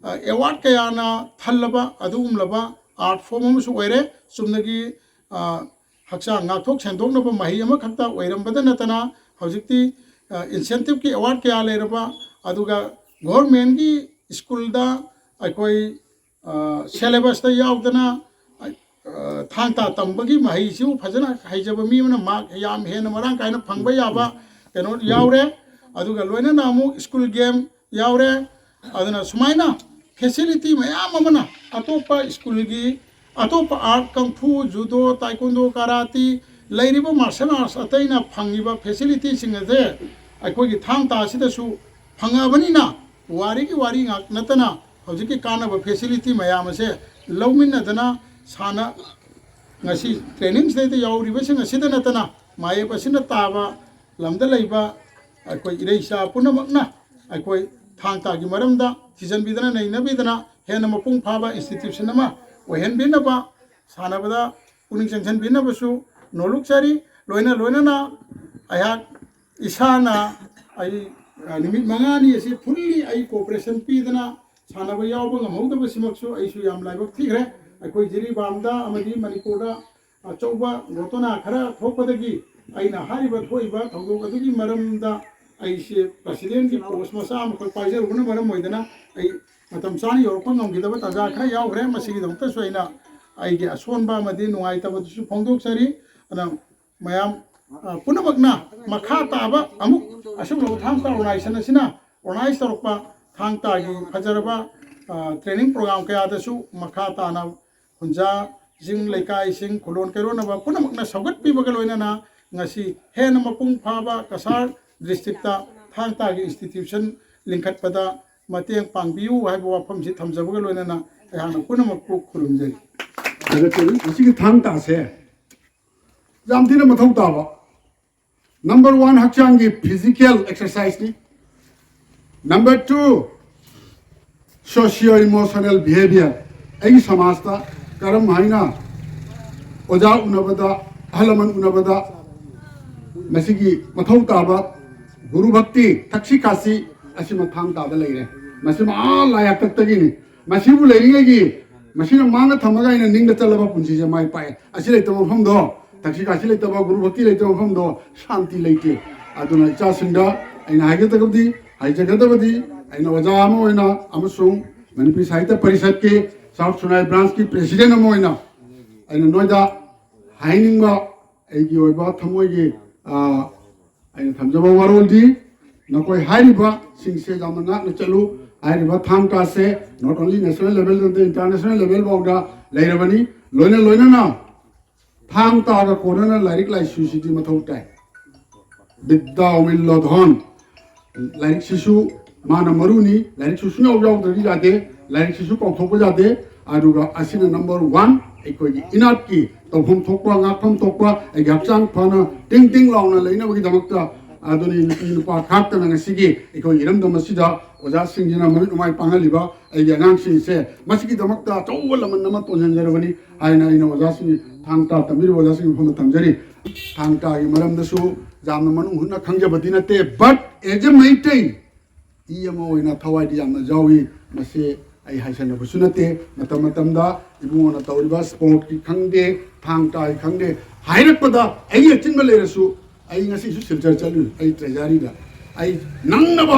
ꯑ, award ꯀꯌꯥꯅ ꯊꯜꯂꯕ ꯑꯗꯨꯒꯨꯝꯂꯕ art form ꯑꯃꯁꯨ ꯑꯣꯏꯔꯦ꯫ ꯆꯨꯝꯅꯒꯤ, ꯑ, ꯍꯛꯆꯥꯡ ꯉꯥꯛꯊꯣꯛ ꯁꯦꯟꯗꯣꯛꯅꯕ ꯃꯍꯩ ꯑꯃꯈꯛꯇ ꯑꯣꯏꯔꯝꯕꯗ ꯅꯠꯇꯅ, ꯍꯧꯖꯤꯛꯇꯤ, ꯑ, incentiveꯀꯤ award ꯀꯌꯥ ꯂꯩꯔꯕ, ꯑꯗꯨꯒ governmentꯀꯤ schoolꯗ ꯑꯩꯈꯣꯏ, ꯑ, syllabusꯇ ꯌꯥꯎꯗꯅ, ꯑ, ꯊꯥꯡ ꯇꯥ ꯇꯝꯕꯒꯤ ꯃꯍꯩꯁꯤꯕꯨ ꯐꯖꯅ ꯍꯩꯖꯕ ꯃꯤ ꯑꯃꯅ ꯃꯥꯔꯛ ꯌꯥꯝ ꯍꯦꯟꯅ ꯃꯔꯥꯡ ꯀꯥꯏꯅ ꯐꯪꯕ ꯌꯥꯕ ꯀꯩꯅꯣ ꯌꯥꯎꯔꯦ꯫ ꯑꯗꯨꯒ ꯂꯣꯏꯅꯅ ꯑꯃꯨꯛ ꯁ꯭ꯀꯨꯜ ꯒꯦꯝ ꯌꯥꯎꯔꯦ꯫ ꯑꯗꯨꯅ ꯁꯨꯃꯥꯏꯅ ꯐꯦꯁꯤꯂꯤꯇꯤ ꯃꯌꯥꯝ ꯑꯃꯅ ꯑꯇꯣꯞꯄ ꯁ꯭ꯀꯨꯜꯒꯤ ꯑꯇꯣꯞꯄ ꯑꯥꯔꯠ, ꯀꯪꯐꯨ, ꯖꯨꯗꯣ, ꯇꯥꯏꯀꯣꯟꯗꯣ, ꯀꯥꯔꯥꯇꯤ, ꯂꯩꯔꯤꯕ ꯃꯥꯔꯁꯦꯜ ꯑꯥꯔꯠꯁ ꯑꯇꯩꯅ ꯐꯪꯉꯤꯕ ꯐꯦꯁꯤꯂꯤꯇꯤꯁꯤꯡ ꯑꯁꯦ ꯑꯩꯈꯣꯏꯒꯤ ꯊꯥꯡ ꯇꯥ ꯑꯁꯤꯗꯁꯨ ꯐꯪꯉꯕꯅꯤꯅ ꯋꯥꯔꯤꯒꯤ ꯋꯥꯔꯤ ꯉꯥꯛ ꯅꯠꯇꯅ ꯍꯧꯖꯤꯛꯀꯤ ꯀꯥꯟꯅꯕ ꯐꯦꯁꯤꯂꯤꯇꯤ ꯃꯌꯥꯝ ꯑꯁꯦ ꯂꯧꯃꯤꯟꯅꯗꯅ ꯁꯥꯟꯅ ꯉꯁꯤ ꯇ꯭ꯔꯦꯅꯤꯡꯁꯤꯗꯩꯗ ꯌꯥꯎꯔꯤꯕꯁꯤꯡ ꯑꯁꯤꯗ ꯅꯠꯇꯅ ꯃꯥꯌꯦꯞ ꯑꯁꯤꯅ ꯇꯥꯕ ꯂꯝꯗ ꯂꯩꯕ ꯑꯩꯈꯣꯏ ꯏꯔꯩꯆꯥ ꯄꯨꯝꯅꯃꯛꯅ ꯑꯩꯈꯣꯏ ꯊꯥꯡ ꯇꯥꯒꯤ ꯃꯔꯝꯗ ꯊꯤꯖꯤꯟꯕꯤꯗꯅ ꯅꯩꯅꯕꯤꯗꯅ ꯍꯦꯟꯅ ꯃꯄꯨꯡ ꯐꯥꯕ ꯏꯟꯁꯇꯤꯇ꯭ꯌꯨꯁꯟ ꯑꯃ ꯑꯣꯏꯍꯟꯕꯤꯅꯕ ꯁꯥꯟꯅꯕꯗ ꯄꯨꯛꯅꯤꯡ ꯆꯪꯁꯤꯟꯕꯤꯅꯕꯁꯨ ꯅꯣꯜꯂꯨꯛꯆꯔꯤ꯫ ꯂꯣꯏꯅ ꯂꯣꯏꯅꯅ ꯑꯩꯍꯥꯛ ꯏꯁꯥꯅ ꯑꯩ, ꯑ, ꯅꯨꯃꯤꯠ ꯃꯉꯥꯅꯤ ꯑꯁꯤ ꯐꯨꯜꯂꯤ ꯑꯩ ꯀꯣꯑꯣꯄꯔꯦꯁꯟ ꯄꯤꯗꯅ ꯁꯥꯟꯅꯕ ꯌꯥꯎꯕ ꯉꯝꯍꯧꯗꯕꯁꯤꯃꯛꯁꯨ ꯑꯩꯁꯨ ꯌꯥꯝ ꯂꯥꯏꯕꯛ ꯊꯤꯈ꯭ꯔꯦ꯫ ꯑꯩꯈꯣꯏ ꯖꯤꯔꯤꯕꯥꯝꯗ ꯑꯃꯗꯤ ꯃꯅꯤꯄꯨꯔꯗ ꯑꯆꯧꯕ ꯒꯣꯇꯣꯅꯥ ꯈꯔ ꯊꯣꯛꯄꯗꯒꯤ ꯑꯩꯅ ꯍꯥꯏꯔꯤꯕ ꯊꯣꯛꯏꯕ ꯊꯧꯗꯣꯛ ꯑꯗꯨꯒꯤ ꯃꯔꯝꯗ ꯑꯩꯁꯦ ꯄ꯭ꯔꯁꯤꯗꯦꯟꯒꯤ ꯄꯣꯁ ꯃꯆꯥ ꯑꯃꯈꯛ ꯄꯥꯏꯖꯔꯨꯕꯅ ꯃꯔꯝ ꯑꯣꯏꯗꯅ ꯑꯩ ꯃꯇꯝ ꯆꯥꯅ ꯌꯧꯔꯛꯄ ꯉꯝꯈꯤꯗꯕ ꯇꯥꯟꯖꯥ ꯈꯔ ꯌꯥꯎꯈ꯭ꯔꯦ꯫ ꯃꯁꯤꯒꯤꯗꯃꯛꯇꯁꯨ ꯑꯩꯅ ꯑꯩꯒꯤ ꯑꯁꯣꯟꯕ ꯑꯃꯗꯤ ꯅꯨꯡꯉꯥꯏꯇꯕꯗꯨꯁꯨ ꯐꯣꯡꯗꯣꯛꯆꯔꯤ꯫ ꯑꯗꯨꯅ ꯃꯌꯥꯝ, ꯑ, ꯄꯨꯝꯅꯃꯛꯅ ꯃꯈꯥ ꯇꯥꯕ ꯑꯃꯨꯛ ꯑꯁꯤꯒꯨꯝꯂꯕ ꯊꯥꯡ ꯇꯥ ꯑꯣꯔꯒꯅꯥꯏꯖꯦꯁꯟ ꯑꯁꯤꯅ ꯑꯣꯔꯒꯅꯥꯏꯖ ꯇꯧꯔꯛꯄ ꯊꯥꯡ ꯇꯥꯒꯤ ꯐꯖꯔꯕ, ꯑ, ꯇ꯭ꯔꯦꯅꯤꯡ ꯄ꯭ꯔꯣꯒ꯭ꯔꯥꯝ ꯀꯌꯥꯗꯁꯨ ꯃꯈꯥ ꯇꯥꯅ ꯈꯨꯟꯖꯥꯁꯤꯡ, ꯂꯩꯀꯥꯏꯁꯤꯡ, ꯈꯨꯂꯣꯟ ꯀꯩꯔꯣꯟꯅꯕ ꯄꯨꯝꯅꯃꯛꯅ ꯁꯧꯒꯠꯄꯤꯕꯒ ꯂꯣꯏꯅꯅ ꯉꯁꯤ ꯍꯦꯟꯅ ꯃꯄꯨꯡ ꯐꯥꯕ ꯀꯁꯥꯔ ꯗꯤꯁꯇ꯭ꯔꯤꯛꯇ ꯊꯥꯡ ꯇꯥꯒꯤ ꯏꯟꯁꯇꯤꯇ꯭ꯌꯨꯁꯟ ꯂꯤꯡꯈꯠꯄꯗ ꯃꯇꯦꯡ ꯄꯥꯡꯕꯤꯌꯨ ꯍꯥꯏꯕ ꯋꯥꯐꯝꯁꯤ ꯊꯝꯖꯕꯒ ꯂꯣꯏꯅꯅ ꯑꯩꯍꯥꯛꯅ ꯄꯨꯝꯅꯃꯛꯄꯨ ꯈꯨꯔꯨꯝꯖꯔꯤ꯫ ꯊꯥꯒꯠꯆꯔꯤ꯫ ꯃꯁꯤꯒꯤ ꯊꯥꯡ ꯇꯥꯁꯦ ꯌꯥꯝ ꯊꯤꯅ ꯃꯊꯧ ꯇꯥꯕ꯫ ꯅꯝꯕꯔ ꯋꯥꯟ, ꯍꯛꯆꯥꯡꯒꯤ ꯐꯤꯖꯤꯀꯦꯜ ꯑꯦꯛꯁꯔꯁꯥꯏꯁꯅꯤ꯫ Number two, socio emotional behaviour. ꯑꯩꯒꯤ ꯁꯃꯥꯖꯇ ꯀꯔꯝ ꯍꯥꯏꯅ ꯑꯣꯖꯥ ꯎꯅꯕꯗ, ꯑꯍꯜ ꯂꯃꯟ ꯎꯅꯕꯗ ꯃꯁꯤꯒꯤ ꯃꯊꯧ ꯇꯥꯕ ꯒꯨꯔꯨ ꯚꯛꯇꯤ, ꯊꯛꯁꯤ ꯈꯥꯁꯤ ꯑꯁꯤ ꯃꯊꯥꯡ ꯇꯥꯗ ꯂꯩꯔꯦ꯫ ꯃꯁꯤ ꯃꯍꯥ ꯂꯥꯏꯌꯥꯛꯇꯛꯇꯒꯤꯅꯤ꯫ ꯃꯁꯤꯕꯨ ꯂꯩꯔꯤꯉꯩꯒꯤ, ꯃꯁꯤꯅ ꯃꯥꯡꯗ ꯊꯝꯃꯒ ꯑꯩꯅ ꯅꯤꯡꯗ ꯆꯠꯂꯕ ꯄꯨꯟꯁꯤꯁꯦ ꯃꯥꯏ ꯄꯥꯛꯑꯦ꯫ ꯑꯁꯤ ꯂꯩꯇꯕ ꯃꯐꯝꯗꯣ, ꯊꯛꯁꯤ ꯈꯥꯁꯤ ꯂꯩꯇꯕ, ꯒꯨꯔꯨ ꯚꯛꯇꯤ ꯂꯩꯇꯕ ꯃꯐꯝꯗꯣ ꯁꯥꯟꯇꯤ ꯂꯩꯇꯦ꯫ ꯑꯗꯨꯅ ꯏꯆꯥꯁꯤꯡꯗ ꯑꯩꯅ ꯍꯥꯏꯒꯗꯕꯗꯤ, ꯍꯥꯏꯖꯒꯗꯕꯗꯤ, ꯑꯩꯅ ꯑꯣꯖꯥ ꯑꯃ ꯑꯣꯏꯅ ꯑꯃꯁꯨꯡ ꯃꯅꯤꯄꯨꯔꯤ ꯁꯥꯍꯤꯇ꯭ꯌ ꯄꯔꯤꯁꯠꯀꯤ ꯁꯥꯎꯠ ꯁꯨꯅꯥꯏ ꯕ꯭ꯔꯥꯟꯁꯀꯤ ꯄ꯭ꯔꯦꯁꯤꯗꯦꯟꯠ ꯑꯃ ꯑꯣꯏꯅ ꯑꯩꯅ ꯅꯣꯏꯗ ꯍꯥꯏꯅꯤꯡꯕ ꯑꯩꯒꯤ ꯑꯣꯏꯕ ꯊꯃꯣꯏꯒꯤ, ꯑ, ꯑꯩꯅ ꯊꯝꯖꯕ ꯋꯥꯔꯣꯜꯗꯤ, ꯅꯈꯣꯏ ꯍꯥꯏꯔꯤꯕꯁꯤꯡꯁꯦ ꯌꯥꯝꯅ ꯉꯥꯛꯅ ꯆꯠꯂꯨ꯫ ꯍꯥꯏꯔꯤꯕ ꯊꯥꯡ ꯇꯥꯁꯦ not only national level ꯅꯠꯇꯦ, international level ꯐꯥꯎꯗ ꯂꯩꯔꯕꯅꯤ꯫ ꯂꯣꯏꯅ ꯂꯣꯏꯅꯅ ꯊꯥꯡ ꯇꯥꯒ ꯀꯣꯟꯅꯅ ꯂꯥꯏꯔꯤꯛ ꯂꯥꯏꯁꯨꯁꯤꯗꯤ ꯃꯊꯧ ꯇꯥꯏ꯫ ꯕꯤꯗ꯭ꯌꯥ ꯃꯤꯜꯂ ꯙꯟ꯫ ꯂꯥꯏꯔꯤꯛꯁꯤꯁꯨ ꯃꯥꯅ ꯃꯔꯨꯅꯤ꯫ ꯂꯥꯏꯔꯤꯛꯁꯨ ꯁꯨꯡꯌꯥꯎ ꯌꯥꯎꯗ꯭ꯔꯗꯤ ꯌꯥꯗꯦ꯫ ꯂꯥꯏꯔꯤꯛꯁꯤꯁꯨ ꯀꯥꯎꯊꯣꯛꯄ ꯌꯥꯗꯦ꯫ ꯑꯗꯨꯒ ꯑꯁꯤꯅ number one, ꯑꯩꯈꯣꯏꯒꯤ ꯏꯅꯥꯠꯀꯤ ꯇꯧꯐꯝ ꯊꯣꯛꯄ, ꯉꯥꯛꯐꯝ ꯊꯣꯛꯄ, ꯑꯩꯒꯤ ꯍꯛꯆꯥꯡ ꯐꯅ ꯇꯤꯡ ꯇꯤꯡ ꯂꯥꯎꯅ ꯂꯩꯅꯕꯒꯤꯗꯃꯛꯇ꯫ ꯑꯗꯨꯅꯤ, ꯅꯨꯄꯤ ꯅꯨꯄꯥ ꯈꯥꯛꯇꯅ ꯉꯁꯤꯒꯤ ꯑꯩꯈꯣꯏ ꯏꯔꯝꯗꯝ ꯑꯁꯤꯗ ꯑꯣꯖꯥꯁꯤꯡꯁꯤꯅ ꯃꯃꯤꯠ ꯃꯃꯥꯏ ꯄꯥꯡꯍꯜꯂꯤꯕ ꯑꯩꯒꯤ ꯑꯉꯥꯡꯁꯤꯡꯁꯦ, ꯃꯁꯤꯒꯤꯗꯃꯛꯇ ꯑꯆꯧꯕ ꯂꯃꯟ ꯑꯃ ꯇꯣꯟꯁꯤꯟꯖꯔꯕꯅꯤ ꯍꯥꯏꯅ ꯑꯩꯅ ꯑꯣꯖꯥꯁꯤꯡ, ꯊꯥꯡ ꯇꯥ ꯇꯝꯕꯤꯔꯤꯕ ꯑꯣꯖꯥꯁꯤꯡꯒꯤ ꯃꯐꯝꯗ ꯊꯝꯖꯔꯤ꯫ ꯊꯥꯡ ꯇꯥꯒꯤ ꯃꯔꯝꯗꯁꯨ ꯌꯥꯝꯅ ꯃꯅꯨꯡ ꯍꯨꯠꯅ ꯈꯪꯖꯕꯗꯤ ꯅꯠꯇꯦ, but as a Meitei, E ꯑꯃ ꯑꯣꯏꯅ ꯊꯋꯥꯏꯗꯤ ꯌꯥꯝꯅ ꯌꯥꯎꯏ꯫ ꯃꯁꯤ ꯑꯩ ꯍꯥꯏꯁꯟꯅꯕꯁꯨ ꯅꯠꯇꯦ꯫ ꯃꯇꯝ ꯃꯇꯝꯗ ꯏꯕꯨꯡꯉꯣꯅ ꯇꯧꯔꯤꯕ sportꯀꯤ ꯈꯪꯗꯦ, ꯊꯥꯡ ꯇꯥꯒꯤ ꯈꯪꯗꯦ, ꯍꯥꯏꯔꯛꯄꯗ ꯑꯩꯒꯤ ꯑꯆꯤꯟꯕ ꯂꯩꯔꯁꯨ, ꯑꯩ ꯉꯁꯤꯁꯨ ꯁꯤꯜꯆꯔ ꯆꯠꯂꯨꯏ, ꯑꯩ treasuryꯗ꯫ ꯑꯩ ꯅꯪꯅꯕ,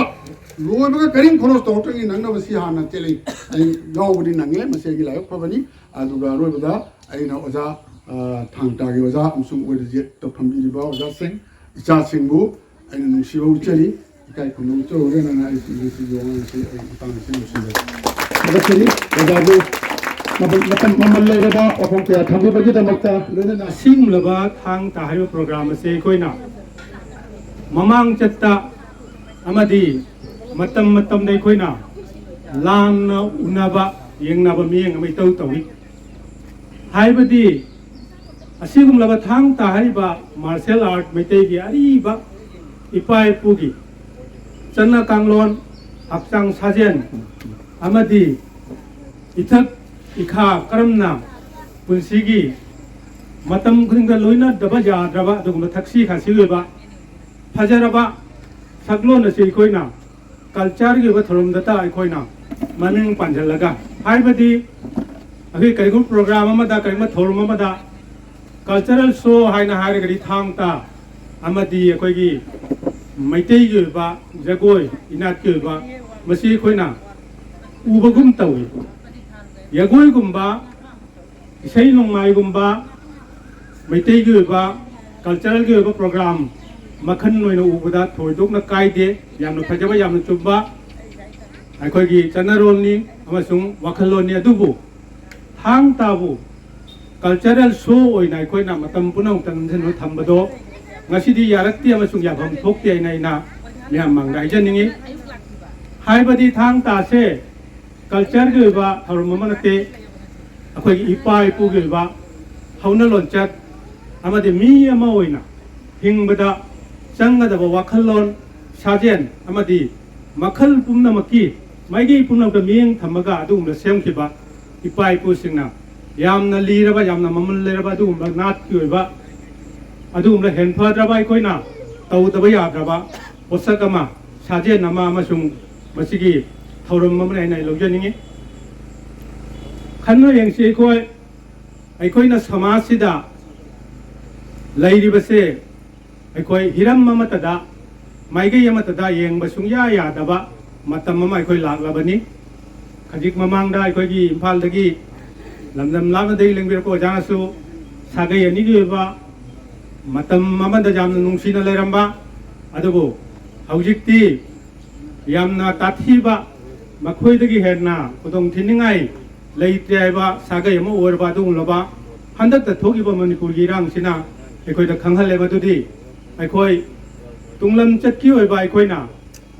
ꯂꯣꯏꯕꯒ ꯀꯔꯤꯝ ꯈꯣꯔꯣꯁ ꯇꯧꯔꯛꯇ꯭ꯔꯤꯉꯩ ꯅꯪꯅꯕ ꯁꯤ ꯍꯥꯟꯅ ꯆꯦꯜꯂꯤ꯫ ꯑꯩ ꯌꯥꯎꯕꯗꯤ ꯅꯪꯉꯦ, ꯃꯁꯤ ꯑꯩꯒꯤ ꯂꯥꯏꯕꯛ ꯐꯕꯅꯤ꯫ ꯑꯗꯨꯒ ꯑꯔꯣꯏꯕꯗ ꯑꯩꯅ ꯑꯣꯖꯥ, ꯑ, ꯊꯥꯡ ꯇꯥꯒꯤ ꯑꯣꯖꯥ ꯑꯃꯁꯨꯡ ꯑꯣꯏꯔꯖꯦꯠꯇ ꯐꯝꯕꯤꯔꯤꯕ ꯑꯣꯖꯥꯁꯤꯡ, ꯏꯆꯥꯁꯤꯡꯕꯨ ꯑꯩꯅ ꯅꯨꯡꯁꯤꯕ ꯎꯠꯆꯔꯤ, ꯏꯀꯥꯏ ꯈꯨꯝꯅꯕ ꯎꯠꯆꯍꯧꯒꯦꯅ ꯑꯩ ꯉꯁꯤꯒꯤ ꯋꯥꯉꯥꯡ ꯑꯁꯤ ꯑꯩ ꯃꯇꯥꯡ ꯑꯁꯤꯗ ꯂꯣꯏꯁꯤꯟꯖꯔꯦ꯫ ꯊꯥꯒꯠꯆꯔꯤ ꯑꯣꯖꯥꯕꯨ꯫ ꯃꯇꯝ, ꯃꯇꯝ ꯃꯃꯜ ꯂꯩꯔꯕ ꯋꯥꯐꯝ ꯀꯌꯥ ꯊꯝꯕꯤꯕꯒꯤꯗꯃꯛꯇ, ꯂꯣꯏꯅꯅ ꯑꯁꯤꯒꯨꯝꯂꯕ ꯊꯥꯡ ꯇꯥ ꯍꯥꯏꯔꯤꯕ program ꯑꯁꯤ ꯑꯩꯈꯣꯏꯅ ꯃꯃꯥꯡ ꯆꯠꯇ ꯑꯃꯗꯤ ꯃꯇꯝ ꯃꯇꯝꯗ ꯑꯩꯈꯣꯏꯅ ꯂꯥꯟꯅ ꯎꯅꯕ, ꯌꯦꯡꯅꯕ ꯃꯤꯠꯌꯦꯡ ꯑꯃ ꯏꯇꯧ ꯇꯧꯏ꯫ ꯍꯥꯏꯕꯗꯤ ꯑꯁꯤꯒꯨꯝꯂꯕ ꯊꯥꯡ ꯇꯥ ꯍꯥꯏꯔꯤꯕ martial art, ꯃꯩꯇꯩꯒꯤ ꯑꯔꯤꯕ ꯏꯄꯥ ꯏꯄꯨꯒꯤ ꯆꯠꯅ ꯀꯥꯡꯂꯣꯟ, ꯍꯛꯆꯥꯡ ꯁꯥꯖꯦꯜ ꯑꯃꯗꯤ ꯏꯊꯛ ꯏꯈꯥ ꯀꯔꯝꯅ ꯄꯨꯟꯁꯤꯒꯤ ꯃꯇꯝ ꯈꯨꯗꯤꯡꯗ ꯂꯣꯏꯅꯗꯕ ꯌꯥꯗ꯭ꯔꯕ ꯑꯗꯨꯒꯨꯝꯕ ꯊꯛꯁꯤ ꯈꯥꯁꯤ ꯑꯣꯏꯕ ꯐꯖꯔꯕ ꯁꯛꯂꯣꯟ ꯑꯁꯤ ꯑꯩꯈꯣꯏꯅ cultureꯒꯤ ꯑꯣꯏꯕ ꯊꯧꯔꯝꯗꯇ ꯑꯩꯈꯣꯏꯅ ꯃꯃꯤꯡ ꯄꯥꯟꯁꯤꯜꯂꯒ, ꯍꯥꯏꯕꯗꯤ ꯑꯩꯈꯣꯏ ꯀꯔꯤꯒꯨꯝꯕ program ꯑꯃꯗ, ꯀꯔꯤꯒꯨꯝꯕ ꯊꯧꯔꯝ ꯑꯃꯗ cultural show ꯍꯥꯏꯅ ꯍꯥꯏꯔꯒꯗꯤ ꯊꯥꯡ ꯇꯥ ꯑꯃꯗꯤ ꯑꯩꯈꯣꯏꯒꯤ ꯃꯩꯇꯩꯒꯤ ꯑꯣꯏꯕ ꯖꯒꯣꯏ, ꯏꯅꯥꯠꯀꯤ ꯑꯣꯏꯕ, ꯃꯁꯤ ꯑꯩꯈꯣꯏꯅ ꯎꯕꯒꯨꯝ ꯇꯧꯏ꯫ ꯖꯒꯣꯏꯒꯨꯝꯕ ꯏꯁꯩ ꯅꯣꯡꯃꯥꯏꯒꯨꯝꯕ, ꯃꯩꯇꯩꯒꯤ ꯑꯣꯏꯕ ꯀꯜꯆꯔꯦꯜꯒꯤ ꯑꯣꯏꯕ ꯄ꯭ꯔꯣꯒ꯭ꯔꯥꯝ ꯃꯈꯜ ꯑꯣꯏꯅ ꯎꯕꯗ ꯊꯣꯏꯗꯣꯛꯅ ꯀꯥꯏꯗꯦ꯫ ꯌꯥꯝꯅ ꯐꯖꯕ, ꯌꯥꯝꯅ ꯆꯨꯝꯕ ꯑꯩꯈꯣꯏꯒꯤ ꯆꯠꯅꯔꯣꯜꯅꯤ ꯑꯃꯁꯨꯡ ꯋꯥꯈꯜꯂꯣꯟꯅꯤ꯫ ꯑꯗꯨꯕꯨ ꯊꯥꯡ ꯇꯥꯕꯨ ꯀꯜꯆꯔꯦꯜ ꯁꯣ ꯑꯣꯏꯅ ꯑꯩꯈꯣꯏꯅ ꯃꯇꯝ ꯄꯨꯝꯅꯃꯛꯇ ꯅꯝꯁꯤꯟꯗꯨꯅ ꯊꯝꯕꯗꯣ ꯉꯁꯤꯗꯤ ꯌꯥꯔꯛꯇꯦ ꯑꯃꯁꯨꯡ ꯌꯥꯐꯝ ꯊꯣꯛꯇꯦ ꯍꯥꯏꯅ ꯑꯩꯅ ꯃꯤꯌꯥꯝ ꯃꯥꯡꯗ ꯍꯥꯏꯖꯅꯤꯡꯉꯤ꯫ ꯍꯥꯏꯕꯗꯤ ꯊꯥꯡ ꯇꯥꯁꯦ ꯀꯜꯆꯔꯒꯤ ꯑꯣꯏꯕ ꯊꯧꯔꯝ ꯑꯃ ꯅꯠꯇꯦ꯫ ꯑꯩꯈꯣꯏꯒꯤ ꯏꯄꯥ ꯏꯄꯨꯒꯤ ꯑꯣꯏꯕ ꯍꯧꯅ ꯂꯣꯟꯆꯠ ꯑꯃꯗꯤ ꯃꯤ ꯑꯃ ꯑꯣꯏꯅ ꯍꯤꯡꯕꯗ ꯆꯪꯒꯗꯕ ꯋꯥꯈꯜꯂꯣꯟ, ꯁꯥꯖꯦꯜ ꯑꯃꯗꯤ ꯃꯈꯜ ꯄꯨꯝꯅꯃꯛꯀꯤ ꯃꯥꯏꯀꯩ ꯄꯨꯝꯅꯃꯛꯇ ꯃꯤꯠꯌꯦꯡ ꯊꯝꯃꯒ ꯑꯗꯨꯒꯨꯝꯕ ꯁꯦꯝꯈꯤꯕ ꯏꯄꯥ ꯏꯄꯨꯁꯤꯡꯅ ꯌꯥꯝꯅ ꯂꯤꯔꯕ, ꯌꯥꯝꯅ ꯃꯃꯜ ꯂꯩꯔꯕ ꯑꯗꯨꯒꯨꯝꯕ ꯅꯥꯠꯀꯤ ꯑꯣꯏꯕ, ꯑꯗꯨꯒꯨꯝꯕ ꯍꯦꯟꯐꯗ꯭ꯔꯕ, ꯑꯩꯈꯣꯏꯅ ꯇꯧꯗꯕ ꯌꯥꯗ꯭ꯔꯕ ꯄꯣꯠꯁꯛ ꯑꯃ, ꯁꯥꯖꯦꯜ ꯑꯃ ꯑꯃꯁꯨꯡ ꯃꯁꯤꯒꯤ ꯊꯧꯔꯝ ꯑꯃꯅ ꯑꯩꯅ ꯂꯧꯖꯅꯤꯡꯉꯤ꯫ ꯈꯟꯅ ꯌꯦꯡꯁꯤ, ꯑꯩꯈꯣꯏ, ꯑꯩꯈꯣꯏꯅ ꯁꯃꯥꯖꯁꯤꯗ ꯂꯩꯔꯤꯕꯁꯦ, ꯑꯩꯈꯣꯏ ꯍꯤꯔꯝ ꯑꯃꯠꯇꯗ, ꯃꯥꯏꯀꯩ ꯑꯃꯠꯇꯗ ꯌꯦꯡꯕ ꯁꯨꯡꯌꯥ ꯌꯥꯗꯕ ꯃꯇꯝ ꯑꯃ ꯑꯩꯈꯣꯏ ꯂꯥꯛꯂꯕꯅꯤ꯫ ꯈꯖꯤꯛ ꯃꯃꯥꯡꯗ ꯑꯩꯈꯣꯏꯒꯤ ꯏꯝꯐꯥꯜꯗꯒꯤ ꯂꯝꯗꯝ ꯂꯥꯞꯅꯗꯒꯤ ꯂꯦꯡꯕꯤꯔꯛꯄ ꯑꯣꯖꯥꯅꯁꯨ ꯁꯥꯒꯩ ꯑꯅꯤꯒꯤ ꯑꯣꯏꯕ ꯃꯇꯝ ꯑꯃꯗ ꯌꯥꯝꯅ ꯅꯨꯡꯁꯤꯅ ꯂꯩꯔꯝꯕ, ꯑꯗꯨꯕꯨ ꯍꯧꯖꯤꯛꯇꯤ ꯌꯥꯝꯅ ꯇꯥꯊꯤꯕ, ꯃꯈꯣꯏꯗꯒꯤ ꯍꯦꯟꯅ ꯈꯨꯗꯣꯡ ꯊꯤꯅꯤꯡꯉꯥꯏ ꯂꯩꯇ꯭ꯔꯦ ꯍꯥꯏꯕ ꯁꯥꯒꯩ ꯑꯃ ꯑꯣꯏꯔꯕ ꯑꯗꯨꯒꯨꯝꯂꯕ ꯍꯟꯗꯛꯇ ꯊꯣꯛꯏꯕ ꯃꯅꯤꯄꯨꯔꯒꯤ ꯏꯔꯥꯡꯁꯤꯅ ꯑꯩꯈꯣꯏꯗ ꯈꯪꯍꯜꯂꯦ꯫ ꯃꯗꯨꯗꯤ ꯑꯩꯈꯣꯏ ꯇꯨꯡꯂꯝ ꯆꯠꯀꯤ ꯑꯣꯏꯕ ꯑꯩꯈꯣꯏꯅ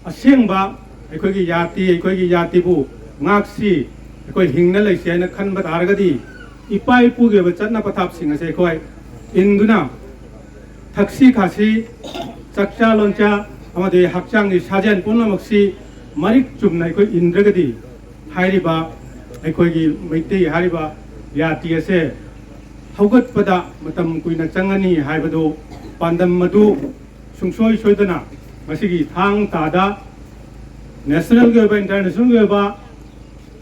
ꯑꯁꯦꯡꯕ ꯑꯩꯈꯣꯏꯒꯤ ꯖꯥꯇꯤ, ꯑꯩꯈꯣꯏꯒꯤ ꯖꯥꯇꯤꯕꯨ ꯉꯥꯛꯁꯤ, ꯑꯩꯈꯣꯏ ꯍꯤꯡꯅ ꯂꯩꯁꯤ ꯍꯥꯏꯅ ꯈꯟꯕ ꯇꯥꯔꯒꯗꯤ ꯏꯄꯥ ꯏꯄꯨꯒꯤ ꯑꯣꯏꯕ ꯆꯠꯅ ꯄꯊꯥꯞꯁꯤꯡ ꯑꯁꯦ ꯑꯩꯈꯣꯏ ꯏꯟꯗꯨꯅ ꯊꯛꯁꯤ ꯈꯥꯁꯤ, ꯆꯥꯛꯆꯥ ꯂꯣꯟꯆꯥ ꯑꯃꯗꯤ ꯍꯛꯆꯥꯡꯒꯤ ꯁꯥꯖꯦꯜ ꯄꯨꯝꯅꯃꯛꯁꯤ ꯃꯔꯤꯛ ꯆꯨꯝꯅ ꯑꯩꯈꯣꯏ ꯏꯟꯗ꯭ꯔꯒꯗꯤ ꯍꯥꯏꯔꯤꯕ ꯑꯩꯈꯣꯏꯒꯤ ꯃꯩꯇꯩ ꯍꯥꯏꯔꯤꯕ ꯖꯥꯇꯤ ꯑꯁꯦ ꯍꯧꯒꯠꯄꯗ ꯃꯇꯝ ꯀꯨꯏꯅ ꯆꯪꯒꯅꯤ ꯍꯥꯏꯕꯗꯨ, ꯄꯥꯟꯗꯝ ꯑꯗꯨ ꯁꯨꯡꯁꯣꯏ ꯁꯣꯏꯗꯅ ꯃꯁꯤꯒꯤ ꯊꯥꯡ ꯇꯥꯗ ꯅꯦꯁꯅꯦꯜꯒꯤ ꯑꯣꯏꯕ, ꯏꯟꯇꯔꯅꯦꯁꯅꯦꯜꯒꯤ ꯑꯣꯏꯕ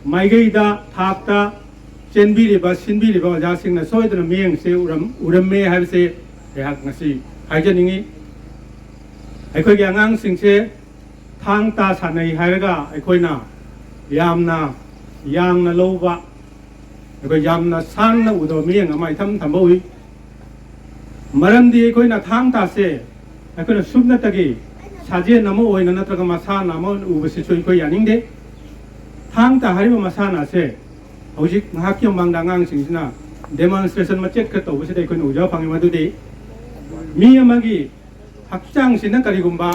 ꯃꯥꯏꯀꯩꯗ, ꯊꯥꯛꯇ ꯆꯦꯟꯕꯤꯔꯤꯕ, ꯁꯤꯟꯕꯤꯔꯤꯕ ꯑꯣꯖꯥꯁꯤꯡꯅ ꯁꯣꯏꯗꯅ ꯃꯤꯠꯌꯦꯡꯁꯦ ꯎꯔꯝ-, ꯎꯔꯝꯃꯦ ꯍꯥꯏꯕꯁꯦ ꯑꯩꯍꯥꯛ ꯉꯁꯤ ꯍꯥꯏꯖꯅꯤꯡꯉꯤ꯫ ꯑꯩꯈꯣꯏꯒꯤ ꯑꯉꯥꯡꯁꯤꯡꯁꯦ ꯊꯥꯡ ꯇꯥ ꯁꯥꯟꯅꯩ ꯍꯥꯏꯔꯒ ꯑꯩꯈꯣꯏꯅ ꯌꯥꯝꯅ ꯌꯥꯡꯅ ꯂꯧꯕ, ꯑꯩꯈꯣꯏ ꯌꯥꯝꯅ ꯁꯥꯟꯅ ꯎꯗꯕ ꯃꯤꯠꯌꯦꯡ ꯑꯃ ꯏꯊꯝ ꯊꯝꯕ ꯎꯏ꯫ ꯃꯔꯝꯗꯤ ꯑꯩꯈꯣꯏꯅ ꯊꯥꯡ ꯇꯥꯁꯦ ꯑꯩꯈꯣꯏꯅ ꯁꯨꯞꯅꯇꯒꯤ ꯁꯥꯖꯦꯜ ꯑꯃ ꯑꯣꯏꯅ ꯅꯠꯇ꯭ꯔꯒ ꯃꯁꯥꯟꯅ ꯑꯃ ꯑꯣꯏꯅ ꯎꯕꯁꯤꯁꯨ ꯑꯩꯈꯣꯏ ꯌꯥꯅꯤꯡꯗꯦ꯫ ꯊꯥꯡ ꯇꯥ ꯍꯥꯏꯔꯤꯕ ꯃꯁꯥꯟꯅ ꯑꯁꯦ ꯍꯧꯖꯤꯛ ꯉꯥꯏꯍꯥꯛꯀꯤ ꯃꯃꯥꯡꯗ ꯑꯉꯥꯡꯁꯤꯡꯁꯤꯅ demonstration ꯃꯆꯦꯠ ꯈꯔ ꯇꯧꯕꯁꯤꯗ ꯑꯩꯈꯣꯏꯅ ꯎꯖꯕ ꯐꯪꯉꯤ꯫ ꯃꯗꯨꯗꯤ ꯃꯤ ꯑꯃꯒꯤ ꯍꯛꯆꯥꯡꯁꯤꯅ ꯀꯔꯤꯒꯨꯝꯕ